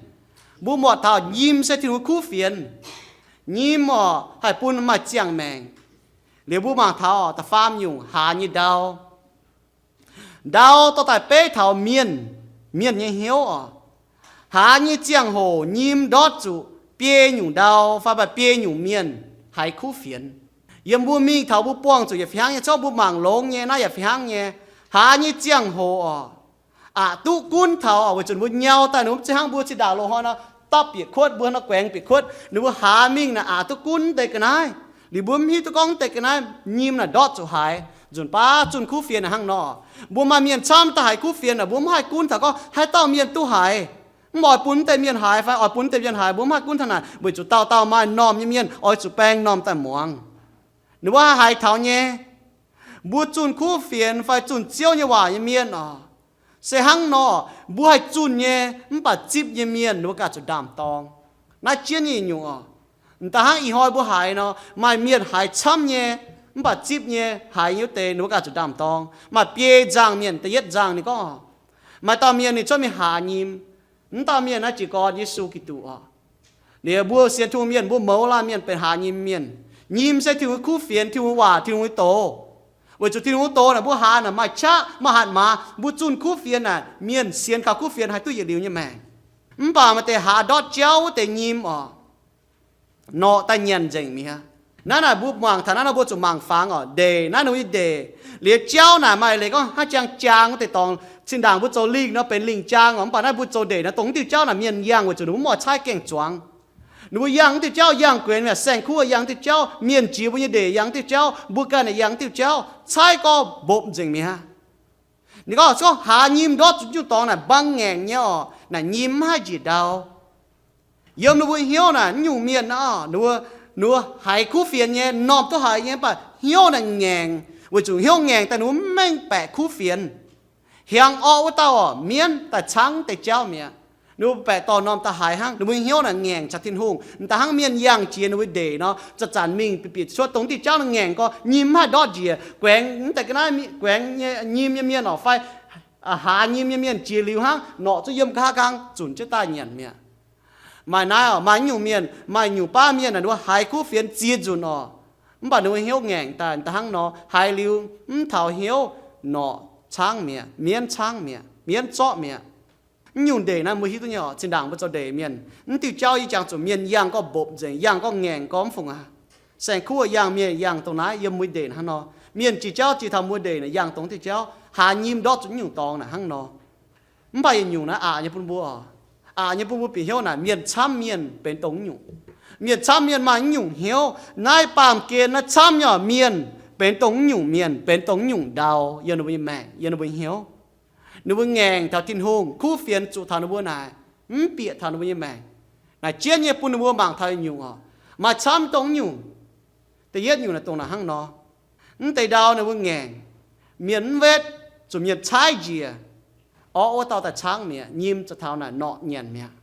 Mbuo muotc taux nyim se Tin-Hungh kuv fienx. Nyim oc, haih bun maaih ziangh maengc. Liuz mbuo mangc taux da'faam nyungc, haaz nyei ndau. Ndau dorh daaih beiv taux mienh, mienh nyei hnyouv oc. Haaz nyei ziangh hoc nyim ndortv zuqc biei nyungc ndau fai maaih biei nyungc mienh haiz kuv fienx. Yiem mbuo mingh taux mbuo buangh zuqc yaac fih hnangv nyei, corc mbuo mangc longx nyei, naaiv yaac fih hnangv nyei. Haaz nyei ziangh hoc oc, aqc duqv gunv taux oc, weic zuqc mbuo nyau daaih ninh mbuo mv zeiz hnangv mbuo zinh ndaangc loz-hnoi nor dapv bieqc kuotv, mbuo nor guaengx bieqc kuotv, ninh mbuo haaz mingh naaic aqc duqv gunv deix ga'naaiv. Liuz mbuo mv hiuv duqv gorngv deix ga'naaiv nyim naaic ndortv zuqc haiz. Nzunc baav zunh kuv fienx naaic hnangv nor, mbuo maaih mienh camv daaih haiz kuv fienx naaic, mbuo mv haih gunv taux gorngv haaix dauh mienh duqv haiz. Mv oix bun deix mienh haiz fai oix bun deix mienh haiz, mbuo mv haih gunv taux naaic, weic zuqc dauh dauh maaih m'normh nyei mienh oix zuqc baeng m'normh daaih muangx. Ninh mbuo haih haiz taux nyei. Mbuo zunh kuv fienx fai zunh Ziouv nyei waac nyei mienh oc, se hnangv nor, mbuo haih zunh nyei, mv baac zipv nyei mienh ninh mbuo ganh zuqc ndaam-dorng. Naaiv jienv nyei nyungc oc. M'daaih hnangv ih hnoi mbuo haiz nor, maaih mienh haiz camv nyei, mv baac zipv nyei haiz nyei wuov deix ninh mbuo ganh zuqc ndaam-dorng. Maaih biei nzangc mienh, da'yietv nzangc ninh gorngv, maaih dauh mienh ninh cuotv mingh haaz nyim. Mv dauh mienh naaiv jiez gorn Yesu Giduc oc. Liuz mbuo sienx Tin-Hungh mienh, mbuo mouz laanh mienh benx haaz nyim mienh. Nyim se Tin-Hungh kuv fienx, Tin-Hungh waac, Tin-Hungh doz. Weic zuqc Tin-Hungh doz naaic mbuo haaz naaic maaih qaqv maaih hatc maaz, mbuo zunh kuv fienx naaic, mienh sienx kaux kuv fienx haih duqv yietc liuz nyei maengc. Mv baac maaih deix haaz ndortv jauv wuov deix nyim oc, norqc daaih nyanc nzengc mi'aqv. Naaiv naaic mbuo mangc taux naaiv nor mbuo zuqc mangc fangx oc, ndeic naaiv ninh mbuo nyei ndeic. Liuz jauv naaic maaih leiz gorngv hnangv jang jaang wuov deix dorngx. Zinh ndaangc mbuo zoux lingh nor benx lingh jaang oc, mv baac naaiv mbuo zoux ndeic naaiv dongh diuh jauv naaic mienh yangh weic zuqc ninh mbuo mv oix caaiv gaengh zuangx. Ninh mbuo yangh diuh jauv yangh guenx mi'aqv, saeng-kuv yangh diuh jauv, mienh jiex mbuo nyei ndeic yangh diuh jauv, mbuo ganh yangh diuh jauv, caaiv gorngv mbopv nzengc mi'aqv. Ninh gorngv, gorngv haaz nyim ndortv zuqc nyungc dorngx naaic mbang ngaengc nyei oc, naaic nyim mv haih njiec ndau. Yiem ninh mbuo hnyouv naaic, nyungc mienh naaic, ninh mbuo haiz kuv fienx nyei, m'normh duqv haiz nyei, mv baac hnyouv naaic ngaengc. Weic zuqc hnyouv ngaengc daaih ninh mbuo mv mengh baeqc kuv fienx. Hiaangx orqv wuov dauh oc, mienv daaih caangv deix jauv mi'aqv. Ninh mbuo baeqc dorh m'normh daaih haiz hnangv, ninh mbuo hnyouv naaic ngaengc caux Tin-Hungh. M'daaih hnangv mienh yangh jiex ninh mbuo ndeic nor, zanc-zanc mingh bieqc bieqc cuotv dongh diuh jauv naaiv ngaengc gorx, nyim mv haih ndortv njiec. Guaengx mv deix ga'naaiv, guaengx nyei nyim nyei mienh oc fai haaz nyim nyei mienh jiex liuz hnangv, norqc zuqc yiem nqa'haav nqaang zunc jienv daaih nyanc mi'aqv. Maaih naaiv oc, maaih nyungc mienh, maaih nyungc baav mienh naaic, ninh mbuo haiz kuv fienx ziex nzunc oc, mv baac ninh mbuo hnyouv ngaengc daaih, m'daaih hnangv nor haiz liuz mv taux hnyouv, norqc caangv mi'aqv, mienv caangv mi'aqv, mienv zorqv mi'aqv. Mv nyungc ndeic naaiv mbuo hiuv duqv nyei oc. Zinh ndaangc mbuo zoux ndeic mienh, mv diuh jauv yie jangx zuqc mienh yangh gorngv mbopv nzengc, yangh gorngv ngaengc gorngv mv fungc aqv. Saeng-kuv yangh, mienh yangh dongh naaiv yiem mbuo ndeic hnangv nor. Mienh jiex jauv jiex taux mbuo ndeic naaic, yangh dongh diuh jauv, haaz nyim ndortv zuqc nyungc dorngx naaic hnangv nor. Mv baac yietc nyungc naaiv aqc nyei bun mbuo oc. Aqc nyei bun mbuo bieqc hnyouv naaic mienh camv mienh benx dongh nyungc. Mienh camv mienh maaih nyungc hnyouv. Naaiv baamh gen naaiv camv nyei oc, mienh benx dongh nyungc mienh, benx dongh nyungc ndau yiem ninh mbuo nyei maengc, yiem ninh mbuo nyei hnyouv. Ninh mbuo ngaengc taux Tin-Hungh, kuv fienx zuqc taux ninh mbuo naaic, mv bieqc taux ninh mbuo nyei maengc. Naaic jienv nyei bun ninh mbuo mangc taux nyungc oc. Maaih camv dongh nyungc. Da'yietv nyungc naaic dongh naaic hnangv nor. Mv deix ndau ninh mbuo ngaengc, mienh mv wetv, zuqc mienh caaiv njiec. Orqv wuov dauh daaih caangv mi'aqv, nyim zuqc taux naaic norqc nyanc mi'aqv.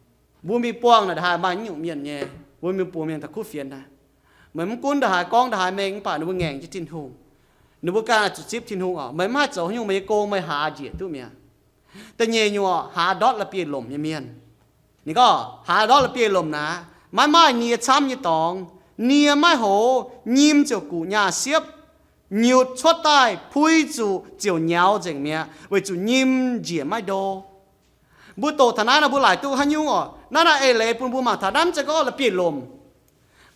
Mbuo mingh buangh naaic nda'haaix maaih nyungc mienh nyei, mbuo mingh buangh mienh taux kuv fienx naaic. Meih mv gunv nda'haaix gorngv nda'haaix mengh mv baac ninh mbuo ngaengc jienv Tin-Hungh. Ninh mbuo ganh zuqc zipv Tin-Hungh oc. Meih mv haih zoux haaix nyungc, meih nyei gong meih haaz njiec duqv mi'aqv. Da'nyeic nyungc oc, haaz ndortv la'bieiv-lomc nyei mienh. Ninh gorngv haaz ndortv la'bieiv-lomc naaic, maiv maaih nie camv nyei dorngx. Nie maiv hoz, nyim ziouc guqc nyaah siepv, nyutc cuotv daaih pui zuqc ziouc nyaux nzengc mi'aqv, weic zuqc nyim njiec maiv ndo. Mbuo doqc taux naaiv nor mbuo laaic duqv haaix nyungc oc? Naaiv naaiv eix leiz bun mbuo mangc taux naaiv mv zeiz gorngv la'bieiv-lomc.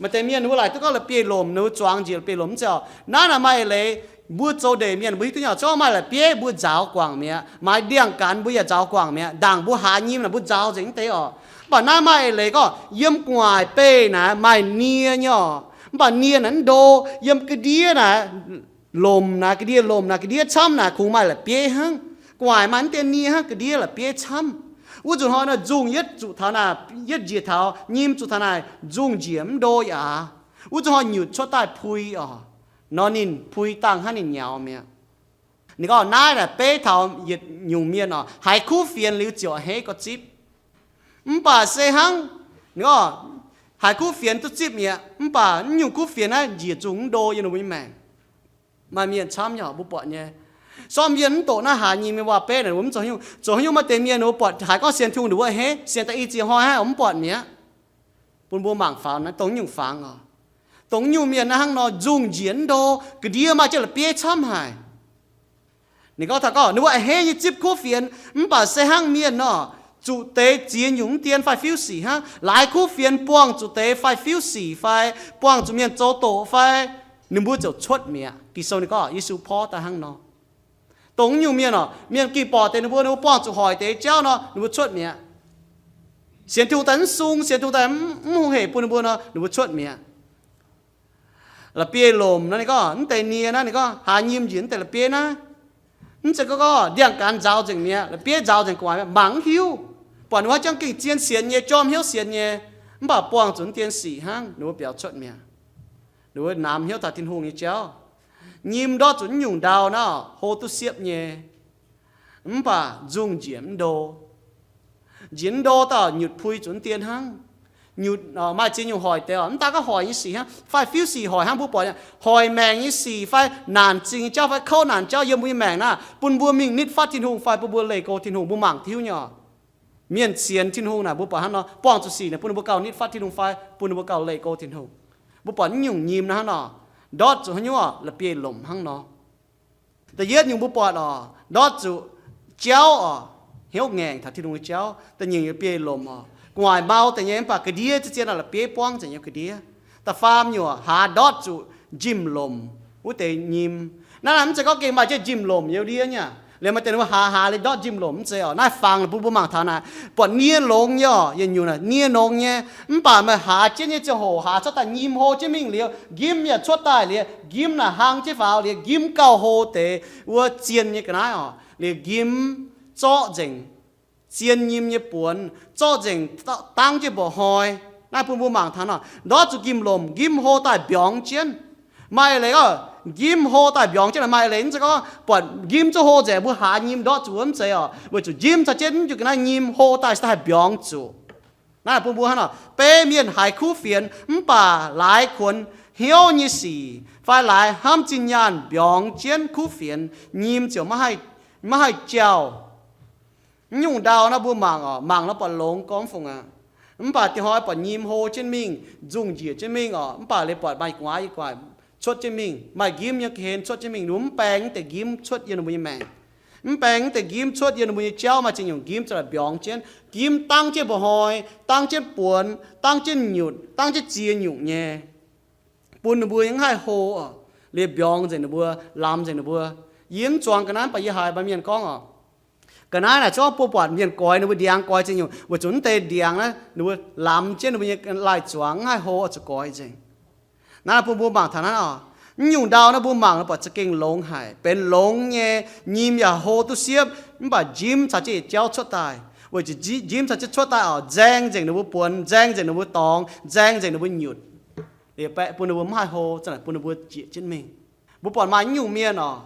Maaih deix mienh ninh mbuo laaic duqv gorngv la'bieiv-lomc, ninh mbuo zuangx njiec la'bieiv-lomc, mv zeiz oc. Naaiv naaic maaih eix leiz mbuo zoux ndeic mienh mbuo hiuv duqv nyei oc, zungv maaih la'bieiv mbuo nzaaux guangc mi'aqv, maaih ndiangx-gaanx mbuo yaac nzaaux guangc mi'aqv, ndaangc mbuo haaz nyim naaic mbuo nzaaux nzengc mv deix oc. Mv baac naaiv maaih eix leiz gorngv yiem gu'nguaaic beih naaic maaih nie nyei oc, mv baac nie naaic mv ndo, yiem ga'ndiev naaic Lomc naaic, ga'ndiev lomc naaic, ga'ndiev camv naaic kungx maaih la'bieiv hnangv. Gu'nguaaic maaih mv dien nie hnangv, ga'ndiev la'bieiv camv. Wuov nzunc hnoi nor nzungh yietv zuqc taux naaic, yietv njiec taux nyim zuqc taux naaic, nzungh njiec mv ndo yaac. Wuov nzunc hnoi nyutc cuotv daaih pui oc. Nor ninh pui dangh hnangv ninh nyaux mi'aqv. Ninh gorngv naaiv naaic beiv taux yietc nyungc mienh oc, haiz kuv fienx liuz ziouc a'hneiv gorx zipv. Mv baac se hnangv, ninh gorngv haiz kuv fienx duqv zipv mi'aqv, mv baac mv nyungc kuv fienx naaiv njiec nzungh mv ndo yiem ninh mbuo nyei maengc. Maaih mienh camv nyei oc, mbuo buatc nyei. Sortv mienh mv doqc naaiv hlaax nyim nyei waac-beiv naaic, mbuo mv zoux haaix nyungc. Zoux haaix nyungc maaih deix mienh ninh mbuo buatc haiz gorngv sienx Tin-Hungh ninh mbuo a'hneiv, sienx da'ih ziex hnoi hnangv mv buatc mi'aqv. Bun mbuo mangc faaux naaiv dongh nyungc fangx oc. Dongh nyungc mienh naaiv hnangv nor nzungh njiec mv ndo, ga'ndiev maaih jienv la'bieiv camv haic. Ninh gorngv taux gorngv ninh mbuo a'hneiv nyei zipv kuv fienx, mv baac se hnangv mienh nor, zuqc deix ziex nyungc mv dien fai fiuv sic hnangv, laaix kuv fienx buangh zuqc deix fai fiuv sic fai buangh zuqc mienh zoux doqc fai, ninh mbuo ziouc cuotv mi'aqv. Ging-Sou ninh gorngv Yesu porv daaih hnangv nor. Dongh nyungc mienh oc, mienh ging borqc deix ninh mbuo, ninh mbuo buangh zuqc hoic deix jauv nor, ninh mbuo cuotv mi'aqv. Sienx Tin-Hungh daaih mv sung, sienx Tin-Hungh daaih mv hungh hec bun ninh mbuo nor, ninh mbuo cuotv mi'aqv. La'bieiv-lomc naaiv ninh gorngv, mv deix nie naaiv ninh gorngv, hlaax nyim njiec mv deix la'bieiv naaiv. Mv zeiz gorngv ndiangx-gaanx nzaaux nzengc mi'aqv, la'bieiv nzaaux nzengc gu'nguaaic mangc mv hiuv. Buatc ninh mbuo jangv gengh zien sienx nyei, jorm hnyouv sienx nyei, mv baac buangh zuqc mv dien sic hnangv, ninh mbuo biaux cuotv mi'aqv. Ninh mbuo namx hnyouv taux Tin-Hungh nyei jauv. Nyim ndortv zuqc mv nyungc ndau naaiv hlo duqv siepv nyei, mv baac nzungh njiec mv ndo. Njiec mv ndo dauh nyutc pui zuqc mv dien hnangv. Nyutc maaih ziex nyungc hoic deix oc, mv daaih gorngv hoic nyei sic hnangv, fai fiuv sic hoic hnangv, mbuo buatc hoic maengc nyei sic fai naanc zingh nyei jauv fai kouv naanc jauv yiem mbuo nyei maengc naaic, bun mbuo mingh nitv fatv Tin-Hungh fai bun mbuo leih go Tin-Hungh, mbuo mangc tiuv nyei oc. Mienh sienx Tin-Hungh naaic mbuo buatc hnangv nor, buangh zuqc sic naaic bun ninh mbuo gauh nitv fatv Tin-Hungh fai bun ninh mbuo gauh leih go Tin-Hungh. Mbuo buatc naaiv nyungc nyim naaiv hnangv nor, ndortv zuqc haaix nyungc oc, la'bieiv-lomc hnangv nor. Da'yietv nyungc mbuo buatc oc, ndortv zuqc jauv oc, hnyouv ngaengc taux Tin-Hungh nyei jauv. Da'nyeic nyungc la'bieiv-lomc oc, gu'nguaaic mau deix nyei mv baac ga'ndiev zien zien naaic la'bieiv buangv nzengc nyei ga'ndiev. Da'faam nyungc haaz ndortv zuqc njimv-lomc wuov deix nyim. Naaiv mv zeiz gorngv gengh maaih jienv njimv-lomc nyei ndiev nyei aqv. Liemh maaih deix ninh mbuo haaz haaz liuz ndortv njimv-lomc mv zeiz oc. Naaiv fangx bun mbuo mangc taux naaic, buatc nie longx nyei oc, yietc nyungc naaic nie longx nyei. Mv baac meih haaz jienv nyei ziangh hoc haaz cuotv daaih nyim hlo jienv mingh liuz, njimv yaac cuotv daaih liuz, njimv naaic hlang jienv faaux liuz, njimv gauh hlo deix wuov zien nyei ga'naaiv oc, liuz njimv zorqv nzengc zien nyim nyei buonx, zorqv nzengc dangv jienv mba'hnoi. Naaiv bun mbuo mangc taux nor, ndortv zuqc njimv-lomc, njimv hlo daaih mbiorngz jienv. Maaih leiz gorngv njimv hlo daaih mbiorngz jienv, maaih leiz mv zeiz gorngv buatc njimv zungv hlo nzengc mbuo haaz nyim ndortv zuqc wuov, mv zeiz oc. Weic zuqc njimv caux jienv mv njiec ga'naaiv nyim hlo daaih se daaih haih mbiorngz zuqc. Naaiv bun mbuo hnangv nor, beiv mienh haiz kuv fienx mv baac laaix kuonx hnyouv nyei sic fai laaix hnamv zinh nyaanh mbiorngz jienv kuv fienx, nyim ziouc maiv haih jauh. Mv nyungc ndau naaiv mbuo mangc oc, mangc nor buatc longx gormx fungc aqv. Mv baac dinh hnoi buatc nyim hlo jienv mingh, nzungh njiec jienv mingh oc, mv baac leiz buatc maaih gu'nguaaic cuotv jienv mingh, maaih njimv nyei ga'hlen cuotv jienv mingh, ninh mbuo mv baeng mv deix njimv cuotv yiem ninh mbuo nyei maengc. Mv baeng mv deix njimv cuotv yiem ninh mbuo nyei jauv, maaih ziex nyungc njimv za'gengh mbiorngz jienv. Njimv dangv jienv mba'hnoi, dangv jienv buonx, dangv jienv nyutc, dangv jienv ziex nyungc nyei, bun ninh mbuo mv haih hlo oc, liuz mbiorngz nzengc ninh mbuo, lamz nzengc ninh mbuo. Yie mv zuangx ga'naaiv, mv baac yie haiz maaih mienh gorngv oc, ga'naaiv naaic zungv mbuo buatc mienh goix ninh mbuo ndiangx goix ziex nyungc, weic zuqc mv deix ndiangx naaiv ninh mbuo lamz jienv ninh mbuo nyei lai-zuangx mv haih hlo oc, zuqc goix nzengc. Naaiv bun mbuo mangc taux naaiv oc, mv nyungc ndau naaiv mbuo mangc buatc za'gengh longx haic, benx longx nyei, nyim yaac hlo duqv siepv, mv baac njimv caux jienv yietc jauv cuotv daaih. Weic zuqc njimv caux jienv cuotv daaih oc, nzaeng nzengc ninh mbuo buonx, nzaeng nzengc ninh mbuo dorngx, nzaeng nzengc ninh mbuo nyutc, liuz baeqc bun ninh mbuo mv haih hlo, za'gengh bun ninh mbuo jieqc jienv mingh. Mbuo buatc maaih mv nyungc mienh oc,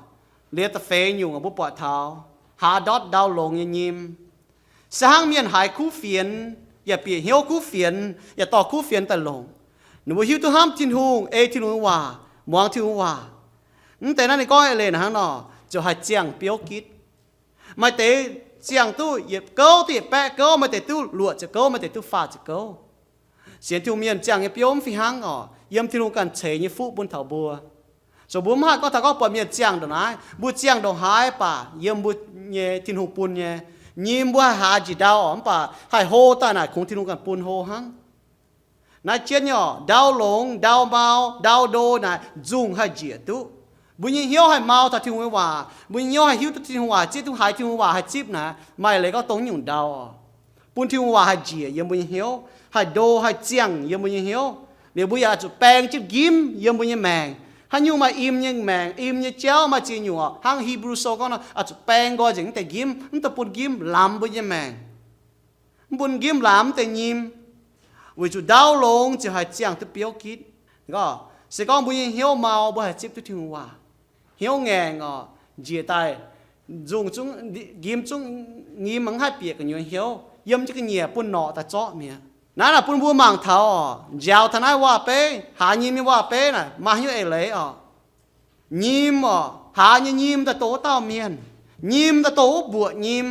liuz da'feix nyungc oc, mbuo buatc taux haaz ndortv ndau longx nyei nyim. Se hnangv mienh haiz kuv fienx, yaac bieqc hnyouv kuv fienx, yaac dorh kuv fienx daaih longc. Ninh mbuo hiuv duqv hnamv Tin-Hungh, ei Tin-Hungh nyei waac, muangx Tin-Hungh nyei waac. Mv deix naaiv ninh gorngv eix leiz naaic hnangv nor, ziouc haih ziangh biouv gitv. Maaih deix ziangh duqv yietc gouv, duqv yietc baeqv gouv, maaih deix duqv luoqc ziepc gouv, maaih deix duqv faah ziepc gouv. Sienx Tin-Hungh mienh ziangh nyei biouv mv fih hnangv oc, yiem Tin-Hungh ganh ceix nyei fuqv bun taux mbuo. Zoux mbuo mv haih gorngv taux gorngv buatc mienh ziangh ndongc naaiv, mbuo ziangh ndongc haaix baac yiem mbuo nyei Tin-Hungh bun nyei. Nyim mbuo haih haaz njiec ndau oc, mv baac haih hlo daaih naaic kungx Tin-Hungh ganh bun hlo hnangv. Naaiv jienv nyei oc, ndau longx, ndau mau, ndau ndo naaic nzungh haih njiec duqv. Mbuo nyei hnyouv haih mau taux Tin-Hungh nyei waac, mbuo nyei hnyouv haih hiuv duqv Tin-Hungh waac, zieqv duqv haiz Tin-Hungh waac haih zipv naaic, maaih leiz gorngv dongh nyungc ndau oc, bun Tin-Hungh waac haih njiec yiem mbuo nyei hnyouv, haih ndo haih ziangh yiem mbuo nyei hnyouv. Liuz mbuo yaac zuqc baeng jienv njimv yiem mbuo nyei maengc, Haaix nyungc maaih im nyei maengc, im nyei jauv, maaih ziex nyungc oc. Hnangv Hipv^lu Sou gorngv nor, oix zuqc baeng nqoi nzengc mv deix njimv, mv dungx bun njimv lamz mbuo nyei maengc. Mv bun njimv lamz mv deix nyim, weic zuqc ndau longx ziouc haih ziangh duqv biouv gitv. Se gorngv mbuo nyei hnyouv mau, mbuo haih zipv duqv Tin-Hungh waac. Hnyouv ngaengc oc, njiec daaih, nzungh zungv, njimv zungv nyim mangc haih bieqc gu'nyuoz hnyouv, yiem jienv ga'nyiec bun norqc daaih zorqv mi'aqv. Naaiv naaic bun mbuo mangc taux oc, njaaux taux naaiv waac-beiv, haaz nyim nyei waac-beiv naaic maaih haaix nyungc eix leiz oc. Nyim oc, haaz nyei nyim daaih dongh wuov dauh mienh. Nyim daaih dongh wuov mbuoqc nyim.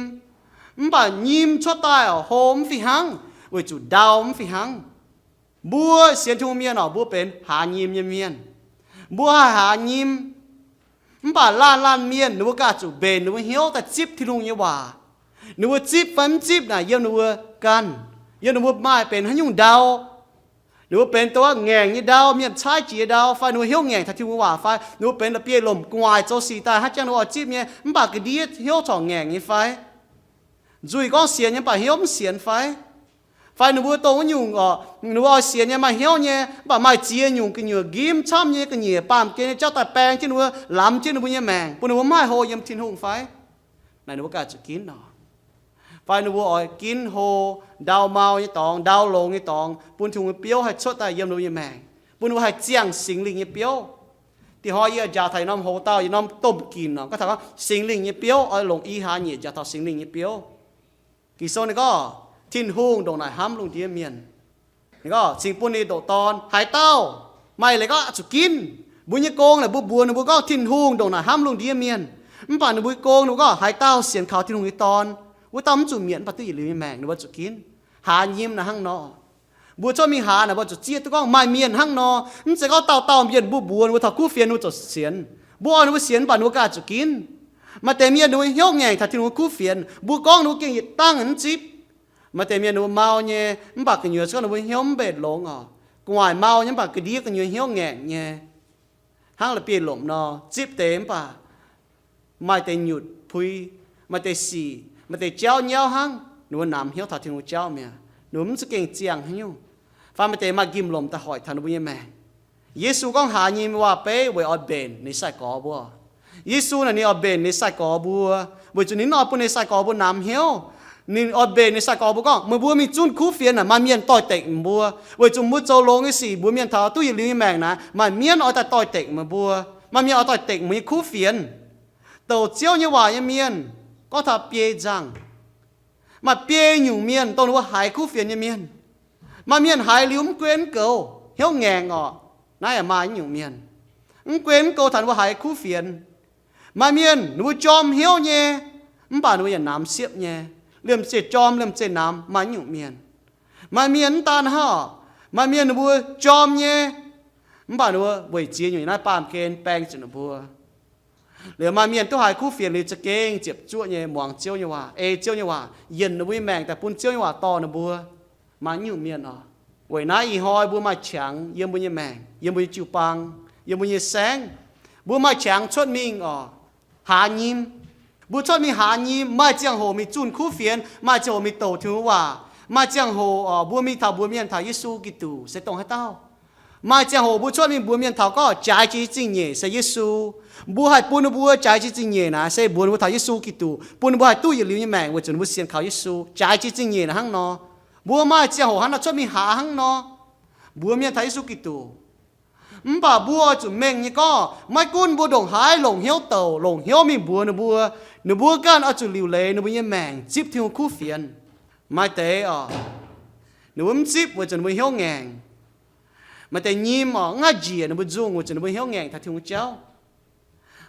Mv baac nyim cuotv daaih oc, hlo mv fih hnangv, weic zuqc ndau mv fih hnangv. Mbuo sienx Tin-Hungh mienh oc, mbuo benx haaz nyim nyei mienh. Mbuo haih haaz nyim. Mv baac laanh laanh mienh ninh mbuo ganh zuqc mbenc ninh mbuo hnyouv daaih zipv Tin-Hungh nyei waac. Ninh mbuo zipv fai mv zipv naaic yiem ninh mbuo ganh, yiem ninh mbuo maaih benx haaix nyungc ndau. Ninh mbuo benx dongh ngaengc nyei ndau, mienh caaiv jiex ndau, fai ninh mbuo hnyouv ngaengc taux Tin-Hungh waac fai, ninh mbuo benx la'bieiv-lomc gu'nguaaic zoux sic daaih hnangv jangx ninh mbuo oix zipv nyei, mv baac ga'ndiev hnyouv corc ngaengc nyei fai, nzuih gorngv sienx nyei mv baac hnyouv mv sienx fai, fai ninh mbuo dongh wuov nyungc oc, ninh mbuo oix sienx nyei maaih hnyouv nyei, mv baac maaih ziex nyungc gu'nyuoz njimv camv nyei ga'nyiec baamh gen nyei jauv daaih baeng jienv ninh mbuo, lamz jienv ninh mbuo nyei maengc, bun ninh mbuo mv haih hlo yiem Tin-Hungh fai? Naaic ninh mbuo ganh zuqc ginv oc. Fai ninh mbuo oix ginv hlo ndau mau nyei dorngx, ndau longx nyei dorngx, bun Tin-Hungh nyei biouv haih cuotv daaih yiem ninh mbuo nyei maengc, bun ninh mbuo haih ziangh Singx Lingh nyei biouv. Dih hnoi yie njaaux taux yietc norm hoc-dauh, yietc norm domh ginc oc, gorngv taux gorngv Singx Lingh nyei biouv oix longc i haaix nyungc njaaux taux Singx Lingh nyei biouv. Ging-Sou ninh gorngv, Tin-Hungh ndongc naaic hnamv lungh ndiev mienh. Ninh gorngv, cingx bun ninh ndoqc Dorn. Haaix dauh, maaih leiz gorngv zuqc ginv. Mbuo nyei gong naaic mbuo mbuox ninh mbuo gorngv Tin-Hungh ndongc naaic hnamv lungh ndiev mienh. Mv baac ninh mbuo gong ninh mbuo gorngv, haaix dauh sienx kaux Tin-Hungh nyei Dorn, wuov dauh mv zuqc mietc mv baac duqv yietc liuz nyei maengc, ninh mbuo zuqc ginv. Haaz nyim naaic hnangv nor. Mbuo cuotv mingh haaz naaic mbuo zuqc zieqv duqv gorngv maaih mienh hnangv nor. Mv zeiz gorngv dauh dauh mienh mbuo mbuox ninh mbuo taux kuv fienx ninh mbuo ziouc sienx. Mbuo oix ninh mbuo sienx mv baac ninh mbuo ganh zuqc ginv. Maaih deix mienh ninh mbuo hnyouv ngaengc taux Tin-Hungh kuv fienx, mbuo gorngv ninh mbuo gengh yietc dangh mv zipv. Maaih deix mienh ninh mbuo mau nyei, mv baac gu'nyuoz se gorngv ninh mbuo hnyouv mv mbenc longx oc. Gu'nguaaic mau nyei mv baac ga'ndiev gu'nyuoz hnyouv ngaengc nyei. Hnangv la'bieiv-lomc nor, zipv deix mv baac maaih deix nyutc pui, maaih deix sic, maaih deix jauv nyauv hnangv, ninh mbuo namx hnyouv taux Tin-Hungh jauv mi'aqv. Ninh mbuo mv za'gengh ziangh haaix nyungc. Fai maaih deix maaih njimv-lomc daaih hoic taux ninh mbuo nyei maengc. Yesu gorngv haaz nyim waac-beiv weic oix mbenc ninh nyei sai-gorx mbuo. Yesu naaic ninh oix mbenc ninh nyei sai-gorx mbuo, weic zuqc ninh mv oix bun ninh nyei sai-gorx mbuo namx hnyouv. Ninh oix mbenc ninh nyei sai-gorx mbuo gorngv, meih mbuo mingh zunh kuv fienx naaic maaih mienh doix-dekc meih mbuo, weic zuqc mbuo zoux longx nyei sic mbuox mienh taux duqv yietc liuz nyei maengc naaic, maaih mienv oix daaih doix-dekc meih mbuo. Maaih mienh oix doix-dekc meih mbuo nyei kuv fienx. Douc Ziouv nyei waac nyei mienh, gorngv taux biei nzangh. Maaih biei nyungc mienh dongh ninh mbuo haiz kuv fienx nyei mienh. Maaih mienh haiz liuz mv guen mv goux, hnyouv ngaengc orqc. Naaiv yaac maaih nyungc mienh. Mv guen mv goux taux ninh mbuo haiz kuv fienx. Maaih mienh ninh mbuo jorm hnyouv nyei, mv baac ninh mbuo yaac namx siepv nyei. Liemh zeih jorm liemh zeih namx, maaih nyungc mienh. Maaih mienh mv daan hnangv orqc, maaih mienh ninh mbuo jorm nyei, mv baac ninh mbuo weic ziex nyungc naaiv baamh gen baeng zuqc ninh mbuo. Liuz maaih mienh duqv haiz kuv fienx liuz za'gengh ziepc zuoqv nyei muangx Ziouv nyei waac, ei Ziouv nyei waac, yienc ninh mbuo nyei maengc daaih bun Ziouv nyei waac dorh ninh mbuo. Maaih nyungc mienh oc. Weic naaiv ih hnoi mbuo maaih qangx yiem mbuo nyei maengc, yiem mbuo nyei jiu-baang, yiem mbuo nyei saengv, mbuo maaih qangx cuotv mingh oc, haaz nyim. Mbuo cuotv mingh haaz nyim, maaih ziangh hoc mingh zunh kuv fienx, maaih ziangh hoc mingh douc Tin-Hungh waac, maaih ziangh hoc oc mbuo mingh taux mbuox mienh taux Yesu Giduc se dongh haaix dauh. Maaih ziangh hoc mbuo cuotv mingh mbuox mienh taux gorngv jaaix jiex zingh nyeic se Yesu. Mbuo haih bun ninh mbuo jaaix jiex zingh nyeic naaic se mbuox ninh mbuo taux Yesu Giduc, bun ninh mbuo haih duqv yietc liuz nyei maengc weic zuqc ninh mbuo sienx kaux Yesu. Jaaix jiex zingh nyeic naaic hnangv nor. Mbuo maaih ziangh hoc hnangv naaic cuotv mingh haaz hnangv nor, mbuox mienh taux Yesu Giduc. Mv baac mbuo oix zuqc mengh nyei gorngv, maiv gunv mbuo ndongc haaix longc hnyouv douc, longc hnyouv mingh mbuox ninh mbuo, ninh mbuo ganh oix zuqc liuc leiz ninh mbuo nyei maengc zipv Tin-Hungh kuv fienx. Maaih deix oc, ninh mbuo mv zipv weic zuqc ninh mbuo hnyouv ngaengc. Maaih deix nyim oc, mv haih njiec ninh mbuo nzungh weic zuqc ninh mbuo hnyouv ngaengc taux Tin-Hungh jauv.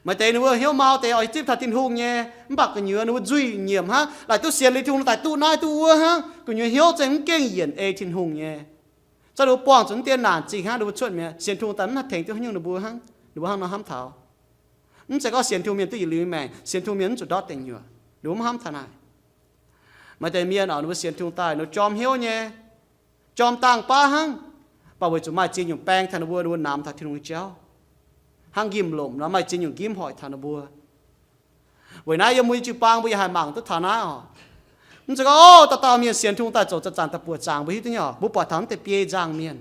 Maaih deix ninh mbuo hnyouv mau deix oix zipv taux Tin-Hungh nyei, mv baac gu'nyuoz ninh mbuo nzuih nyiemc hnangv, laaic duqv sienx liuz Tin-Hungh daaih duqv naaiv duqv wuov hnangv, gu'nyuoz hnyouv zengv mv gengh yienc ei Tin-Hungh nyei. Zorqv ninh mbuo buangh zuqc mv dien naanc zingh hnangv, ninh mbuo cuotv mi'aqv, sienx Tin-Hungh daaih mv haih tengx duqv haaix nyungc ninh mbuo hnangv, ninh mbuo hnangv nor hnamv taux. Mv zeiz gorngv sienx Tin-Hungh mienh duqv yietc liuz nyei maengc, sienx Tin-Hungh mienh mv zuqc ndortv deic nyuoqc, ninh mbuo mv hnamv taux naaic. Maaih deix mienh oc, ninh mbuo sienx Tin-Hungh daaih, ninh mbuo jorm hnyouv nyei, jorm dangh baav hnangv, mv baac weic zuqc maaih ziex nyungc baeng taux ninh mbuo, ninh mbuo namx taux Tin-Hungh nyei jauv. Hnangv njimv-lomc nor, maaih ziex nyungc njimv hoic taux ninh mbuo. Weic naaiv yiem mbuo nyei jiu-baang mbuo yaac haih mangc duqv taux naaiv oc. Mv zeiz gorngv, o, dauh dauh mienh sienx Tin-Hungh daaih zoux zanc-zanc daaih buoqc zaangc mbuo hiuv duqv nyei oc. Mbuo buatc taux mv deix biei nzangh mienh.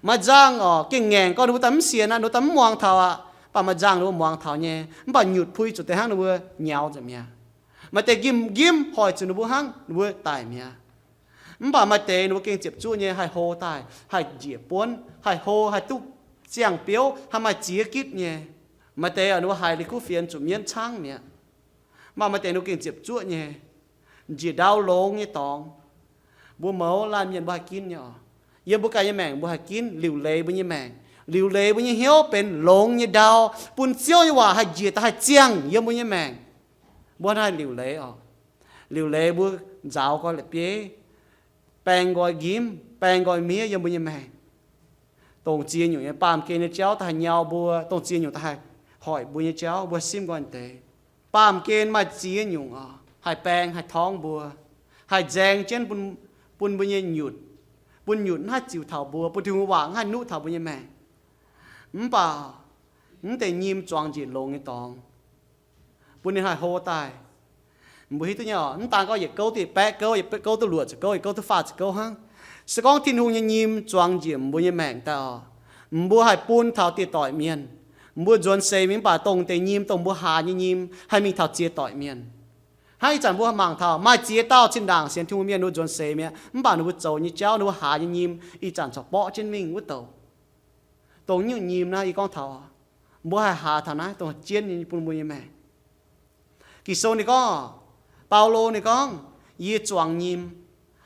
Maaih nzangh orqc, gengh ngaengc gorngv ninh mbuo daaih mv sienx aqv, ninh mbuo daaih mv muangx taux aqv. Mv baac maaih nzangh ninh mbuo muangx taux nyei, mv baac nyutc puix zuqc deix hnangv ninh mbuo nyaux nzengc mi'aqv. Maaih deix nqimv nqimv hoic zuqc ninh mbuo hnangv, ninh mbuo daic mi'aqv. Mv baac maaih deix ninh mbuo gengh ziepc zuoqv nyei, haih hlo daaih, haih njiec buonv, haih hlo, haih duqv ziangh biouv, haih maaih ziex gitv nyei. Maaih deix ninh mbuo haiz liuz kuv fienx zuqc mienv caangv mi'aqv. Mv baac maaih deix ninh mbuo gengh ziepc zuoqv nyei, njiec ndau longx nyei dorngx. Mbuo mouz laanh mienh mbuo haih ginv nyei oc. Yiem mbuo ganh nyei maengc mbuo haih ginv, liuc leiz mbuo nyei maengc, liuc leiz mbuo nyei hnyouv benx longx nyei ndau, bun Ziouv nyei waac haih njiec daaih haih ziangh yiem mbuo nyei maengc. Mbuo haih liuc leiz oc. Liuc leiz mbuo nzaaux nqoi la'bieiv, baeng nqoi nqimv, baeng nqoi miev yiem mbuo nyei maengc. Dongh ziex nyungc nyei baamh gen nyei jauv daaih haih nyau mbuo, dongh ziex nyungc daaih haih hoic mbuo nyei jauv, mbuo haih simv nqoi deix. Baamh gen maaih ziex nyungc oc, haih baeng haih torngv mbuo, haih nzaeng jienv bun, bun mbuo nyei nyutc, bun nyutc mv haih ziux taux mbuo, bun Tin-Hungh waac mv haih nuqv taux mbuo nyei maengc. Mv baac mv deix nyim zuangx njiec longx nyei dorngx, bun ninh haih hlo daaih. Mbuo hiuv duqv nyei oc, mv daan gorngv yietc gouv duqv yietc baeqv gouv, yietc gouv duqv luoqc ziepc gouv, yietc gouv duqv faah ziepc gouv hnangv. Se gorngv Tin-Hungh nyei nyim zuangx njiec mbuo nyei maengc daaih oc, mbuo haih bun taux dieh doic mienh. Mbuo nzuonx seix mingh mv baac dongh deix nyim, dongh mbuo haaz nyei nyim haih mingh taux ziex doic mienh. Hnangv ih zanc mbuo mangc taux maaih ziex dauh zinh ndaangc sienx Tin-Hungh mienh ninh mbuo nzuonx seix mi'aqv, mv baac ninh mbuo zoux nyei jauv, ninh mbuo haaz nyei nyim ih zanc corc borqv jienv mingh wuov douc. Dongh nyungc nyim naaiv yie gorngv taux, mbuo haih haaz taux naaiv dongh jienv nyei bun mbuo nyei maengc. Ging-Sou ninh gorngv, Baulo ninh gorngv, yie zuangx nyim,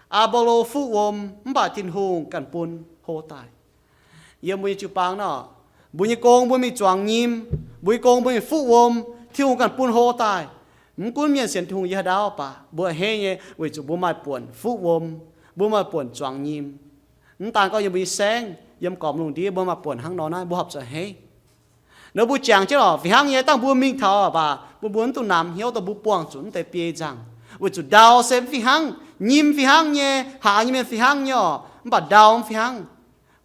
Apolo fuqv wuom, mv baac Tin-Hungh ganh bun hlo daaih. Yiem mbuo nyei jiu-baang nor, mbuo nyei gong mbuo mingh zuangx nyim, mbuo nyei gong mbuo mingh fuqv wuom, Tin-Hungh ganh bun hlo daaih. Mv gunv mienh sienx Tin-Hungh yiem haaix ndau baac mbuo a'hneiv nyei, weic zuqc mbuo maaih buonc fuqv wuom, mbuo maaih buonc zuangx nyim. Mv daan gorngv yiem mbuo nyei saengv, yiem gormx lungh ndiev mbuo maaih buonc hnangv nor naaiv, mbuo horpc zuqc a'hneiv. Nor mbuo jangx jienv oc, fih hnangv nyei, dangh mbuo mingh taux baac mbuo, mbuo mv dungx namx hnyouv dongh mbuo buangh zuqc mv deix biei nzangc, weic zuqc ndau se mv fih hnangv, nyim fih hnangv nyei, haaz nyei mienh fih hnangv nyei oc, mv baac ndau mv fih hnangv.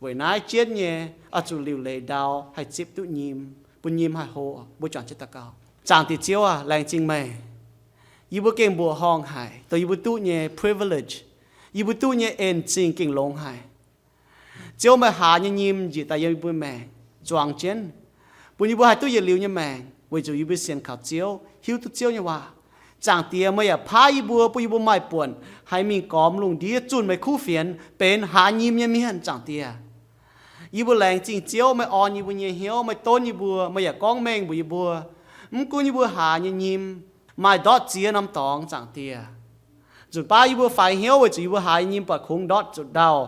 Weic naaiv jienv nyei, oix zuqc liuc leiz ndau haih zipv duqv nyim, bun nyim haih hlo. Mbuo juangc jienv daux gaux. Zaangc Diex Ziouv aac, laengz zingh meih. Yie mbuo gengh mbuoqc horngh haic dongh yie mbuo duqv nyei privilege, yie mbuo duqv nyei en zingh gengh longx haic. Ziouv, meih haaz nyei nyim njiec daaih yiem yie mbuo maengc, zuangx jienv, bun yie mbuo haih duqv yietc liuz nyei maengc, weic zuqc yie mbuo sienx kaux Ziouv, hiuv duqv Ziouv nyei waac. Zaangc Diex, meih yaac paaiv yie mbuo, bun yie mbuo maaih buonc haih mingh gormx lungh ndiev zunh meih kuv fienx, benx haaz nyim nyei mienh. Zaangc Diex, yie mbuo laengz zingh Ziouv, meih orn yie mbuo nyei hnyouv, meih donv yie mbuo, meih yaac gorngv mengh mbuox yie mbuo, mv gunv yie mbuo haaz nyei nyim maaih ndortv ziex norm dorngx, Zaangc Diex, nzunc baav yie mbuo faix hnyouv weic zuqc yie mbuo haaz nyei nyim buatc kungx ndortv zuqc ndau,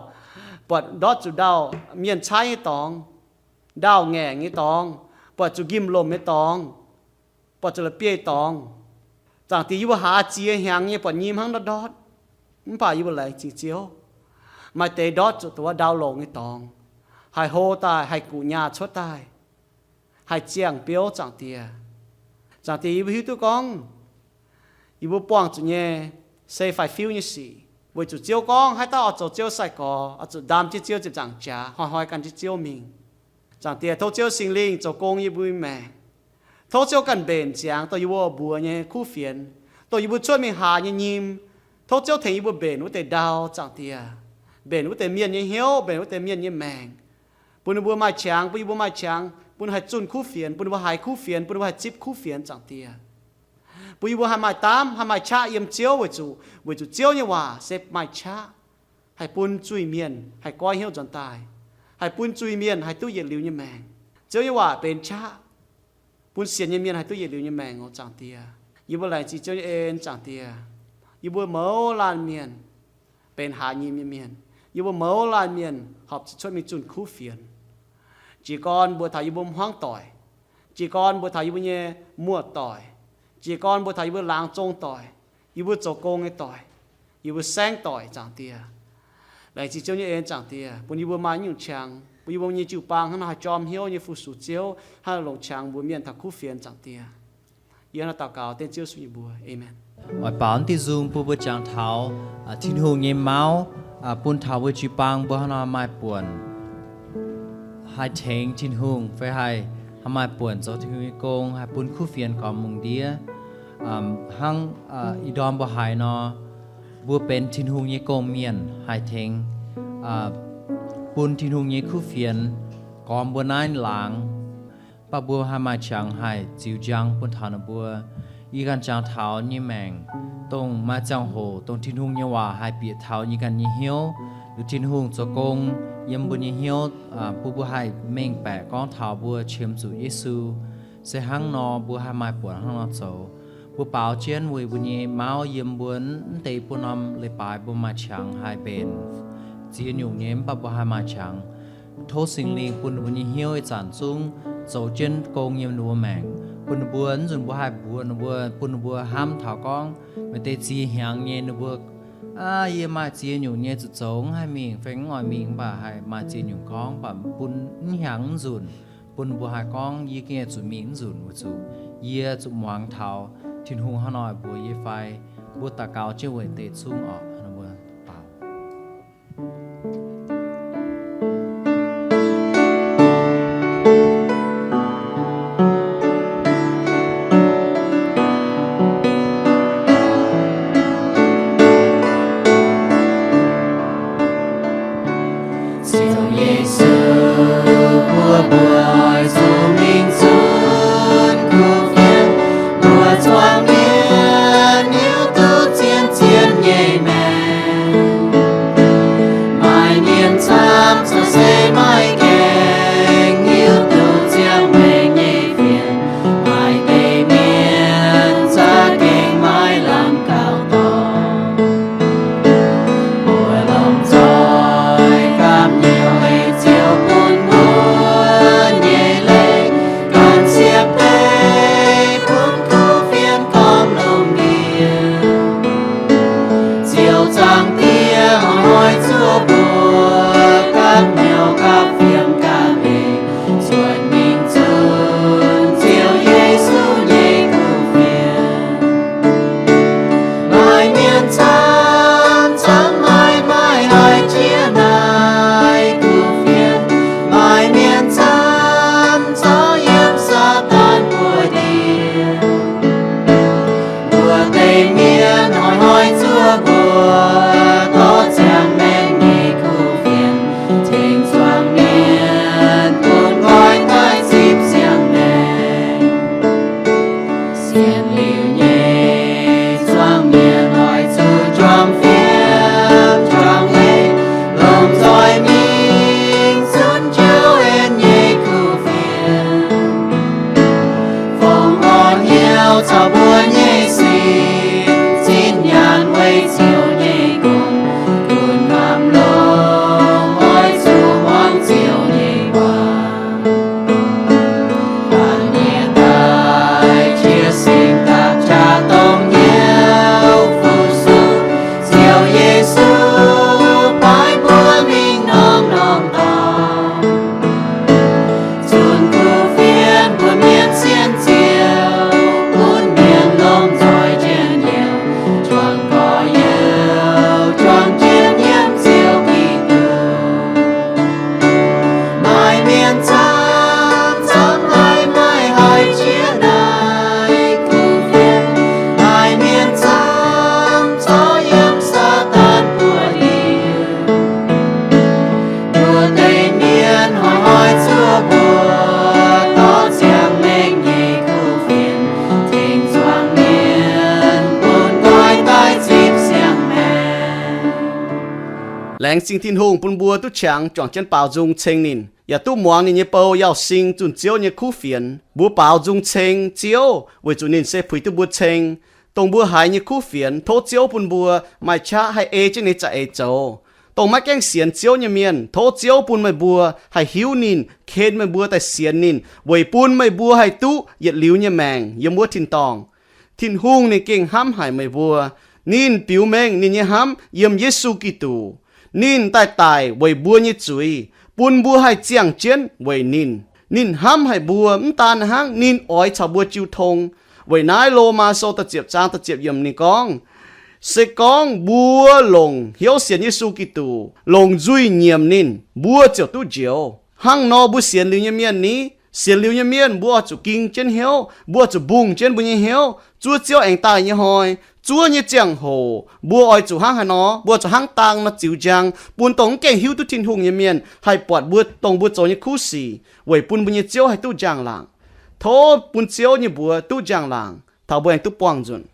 buatc ndortv zuqc ndau mienh caaiv nyei dorngx, ndau-ngaengc nyei dorngx, buatc zuqc nqimv-lomc nyei dorngx, buatc zuqc la'bieiv dorngx. Zaangc Diex, yie mbuo haaz ziex hnyangx nyei buatc nyim hnangv ndortv ndortv. Mv baac yie mbuo laengz zingh Ziouv, maaih deix ndortv zuqc dongh wuov ndau longx nyei dorngx, haih hlo daaih, haih guqc nyaah cuotv daaih, haih ziangh biouv, Zaangc Diex. Zaangc Diex, yie mbuo hiuv duqv gorngv yie mbuo buangh zuqc nyei se faix-fiuv nyei sic, weic zuqc Ziouv gorngv haaix dauh oix zoux Ziouv sai-gorx oix zuqc ndaam jienv Ziouv ziepc nzaangc jaax, hnoi-hnoi gan jienv Ziouv mingh. Zaangc Diex, tov Ziouv Singx Lingh zoux gong yie mbuo nyei maengc. Tov Ziouv ganh mbenc ziangx dongh yie mbuo oix mbuox nyei kuv fienx, dongh yie mbuo cuotv mingh haaz nyei nyim. Tov Ziouv tengx yie mbuo mbenc wuov deix ndau, Zaangc Diex, mbenc wuov deix mienh nyei hnyouv, mbenc wuov deix mienh nyei maengc, bun ninh mbuo maaih qangx, bun yie mbuo maaih qangx, bun haih zunh kuv fienx, bun ninh mbuo haiz kuv fienx, bun ninh mbuo haih zipv kuv fienx, Zaangc Diex. Bun yie mbuo haih maaih daamv, haih maaih qaqv yiem Ziouv, weic zuqc, weic zuqc Ziouv nyei waac se maaih qaqv, haih bun zuiz-mienh haih goiv hnyouv nzuonx daaih, haih bun zuiz-mienh haih duqv yietc liuz nyei maengc. Ziouv nyei waac benx qaqv, bun sienx nyei mienh haih duqv yietc liuz nyei maengc oc, Zaangc Diex. Yie mbuo laengz zingh Ziouv nyei en, Zaangc Diex. Yie mbuo mouz laanh mienh benx haaz nyim nyei mienh. Yie mbuo mouz laanh mienh horpc zuqc cuotv mingh zunh kuv fienx. Jiez gorn mbuox taux yie mbuo hmuangv doic, jiez gorn mbuox taux yie mbuo nyei muoz-doic, jiez gorn mbuox taux yie mbuo laangz zong doic, yie mbuo zoux gong nyei doic, yie mbuo saengv doic, Zaangc Diex. Laengz zingh Ziouv nyei en, Zaangc Diex, bun yie mbuo maaih nyungc qangx, bun yie mbuo nyei jiu-baang hnangv nor haih jorm hnyouv nyei fu-sux Ziouv, hnangv nor longc qangx mbuox mienh taux kuv fienx, Zaangc Diex. Yie hnangv nor daux gaux dengv Ziouv Yesu nyei mbuox. Aamen. Oix baaux diuh nzung bun mbuo jangx taux Tin-Hungh nyei mauv bun taux mbuo jiu-baang mbuo hnangv nor maaih buonc haih tengx Tin-Hungh fai haih, haih maaih buonc zoux Tin-Hungh nyei gong, haih bun kuv fienx gormx lungh ndiev. Hnangv ih ndorm mbuo haiz nor, mbuo benx Tin-Hungh nyei gong-mienh haih tengx bun Tin-Hungh nyei kuv fienx gormx mbuo naaiv laangz, mv baac mbuo haih maaih qangx haih ziux njang bun taux ninh mbuo. Yie ganh jangx taux nyei maengc, dongh maaih ziangh hoc dongh Tin-Hungh nyei waac haih bieqc taux yie ganh nyei hnyouv, liuz Tin-Hungh zoux gong yiem mbuo nyei hnyouv, bun mbuo haih mengh baeqc gorngv taux mbuo qiemx zuqc Yesu. Se hnangv nor, mbuo haih maaih buonc hnangv nor zoux. Mbuo baaux jienv weic mbuo nyei mauv yiem mbuo mv deix buo norm leiz-baaix mbuo maaih qangx haih mbenc ziex nyungc nyei, mv baac mbuo haih maaih qangx. Tov Singx Lingh bun ninh mbuo nyei hnyouv ih zanc zungv zoux jienv gong yiem ninh mbuo maengc, bun ninh mbuo, mv nzunc mbuo haih mbuox ninh mbuo, bun ninh mbuo hnamv taux gorngv maaih deix ziex hnyangx nyei ninh mbuo, aav, yie maaih ziex nyungc nyei zuqc zoux, mv haih mingh fai mv oix mingh, mv baac haih maaih ziex nyungc gorngv, mv baac bun mv hnyangx mv nzunc, bun ninh mbuo haih gorngv, yie gengh zuqc mingh mv nzunc weic zuqc yie zuqc muangx taux Tin-Hungh hnangv nor mbuox yie fai. Mbuo daux gaux jienv weic deix zungv orqc. Mbuo daux gaux. Ziouv Yesu, mbuo mbuox zuqc mingh zunc kuv fienx, mbuo zuangx mienh hiuv duqv zien-zien nyei maengc. Maaih mienh camv caux se maiv gaengh hiuv duqv ziangh maengc nyei fienx. Maaih deix mienh za'gengh maiv lamh gauh dorngx. Mbuo lomh nzoih gapv nyouh ei Ziouv bun mbuo nyei leiz, ganh siepv deix bun kuv fienx gormx lungh ndiev. Ziouv Zaangc Diex, hnoi-hnoi zuov mbuo gapv nyouh gapv fiem gapv leiz, zuotc mingh zunc Ziouv Yesu nyei kuv fienx. Maaih mienh camv, camv maiv maaih haih jiex naaiv kuv fienx. Maaih mienh camv, corc yiem Saadaan buoz-ndiev. Mbuo deix mienh hnoi-hnoi zuov mbuo dorh ziangh maengc nyei kuv fienx tengx zuangx mienh bun nqoi daaih zipv ziangh maengc. Sienx liuz nyei zuangx mienh oix zuqc juangc fiem juangc leiz, lomh nzoih mingh zunc Ziouv en nyei kuv fienx. Fongc horc hnyouv caux mbuo nyei sin, zinh nyaanh weic Ziouv nyei gong, bun hnamv longx oix zuqc muangx Ziouv nyei waac. Baamh mienh daaih qiex singx dapv qaqv dongh hnyouv fu-sux, Ziouv Yesu paaiv mbuo mingh norm-norm dorngx. Zunc kuv fienx mbuox mienh sienx Ziouv, bun mienh lomh nzoih njien-youh, juangc gorx-youz juangc jienv yiem Ziouv Giduc. Maaih mienh camv, camv maiv maaih haih jiex naaiv kuv fienx. Maaih mienh camv, corc yiem Saadaan buoz-ndiev. Mbuo deix mienh hnoi-hnoi zuov mbuo dorh ziangh maengc nyei kuv fienx tengx zuangx mienh bun nqoi daaih zipv ziangh maengc. Laengz zingh Tin-Hungh bun mbuo duqv qangx juangc jienv baaux nzung ceng ninh, yaac duqv muangx ninh nyei bou Yauz Sing zunh Ziouv nyei kuv fienx. Mbuo baaux nzung ceng Ziouv weic zuqc ninh se puix duqv mbuo ceng dongh mbuo haiz nyei kuv fienx. Tov Ziouv bun mbuo maaih qaqv haih ei jienv ninh nyei za'eix zoux. Dongh maiv gaengh sienx Ziouv nyei mienh, tov Ziouv bun meih mbuo haih hiuv ninh, ken meih mbuo daaih sienx ninh, weic bun meih mbuo haih duqv yietc liuz nyei maengc yiem wuov tin-dorngh. Tin-Hungh ninh gengh hnamv haic meih mbuo. Ninh biux mengh ninh nyei hnamv yiem Yesu Giduc. Ninh daaih daic weic mbuo nyei zuiz, bun mbuo haih ziangh jienv weic ninh. Ninh hnamv haic mbuo, mv daan hnangv, ninh oix caux mbuo jiu tong. Weic naaiv Lomaa Sou da'ziepc zaang da'ziepc yiemc ninh gorngv, se gorngv mbuo longc hnyouv sienx Yesu Giduc, longc nzuih nyiemc ninh, mbuo ziouc duqv njoux. Hnangv nor mbuo sienx liuz nyei mienh ni, sienx liuz nyei mienh mbuo oix zuqc ging jienv hnyouv, mbuo oix zuqc mbungh jienv mbuo nyei hnyouv, zuov Ziouv aengx daaih nyei hnoi, zuov nyei ziangh hoc, mbuo oix zuqc hnangv haaix nor? Mbuo zuqc hnangv dang nor ziux njang, bun dongh mv gaengh hiuv duqv Tin-Hungh nyei mienh haih buatc mbuo, dongh mbuo zoux nyei kuv sic, weic bun mbuo nyei Ziouv haih duqv njang-laangc. Tov bun Ziouv nyei mbuox duqv njang-laangc taux mbuo aengx duqv buangh nzunc.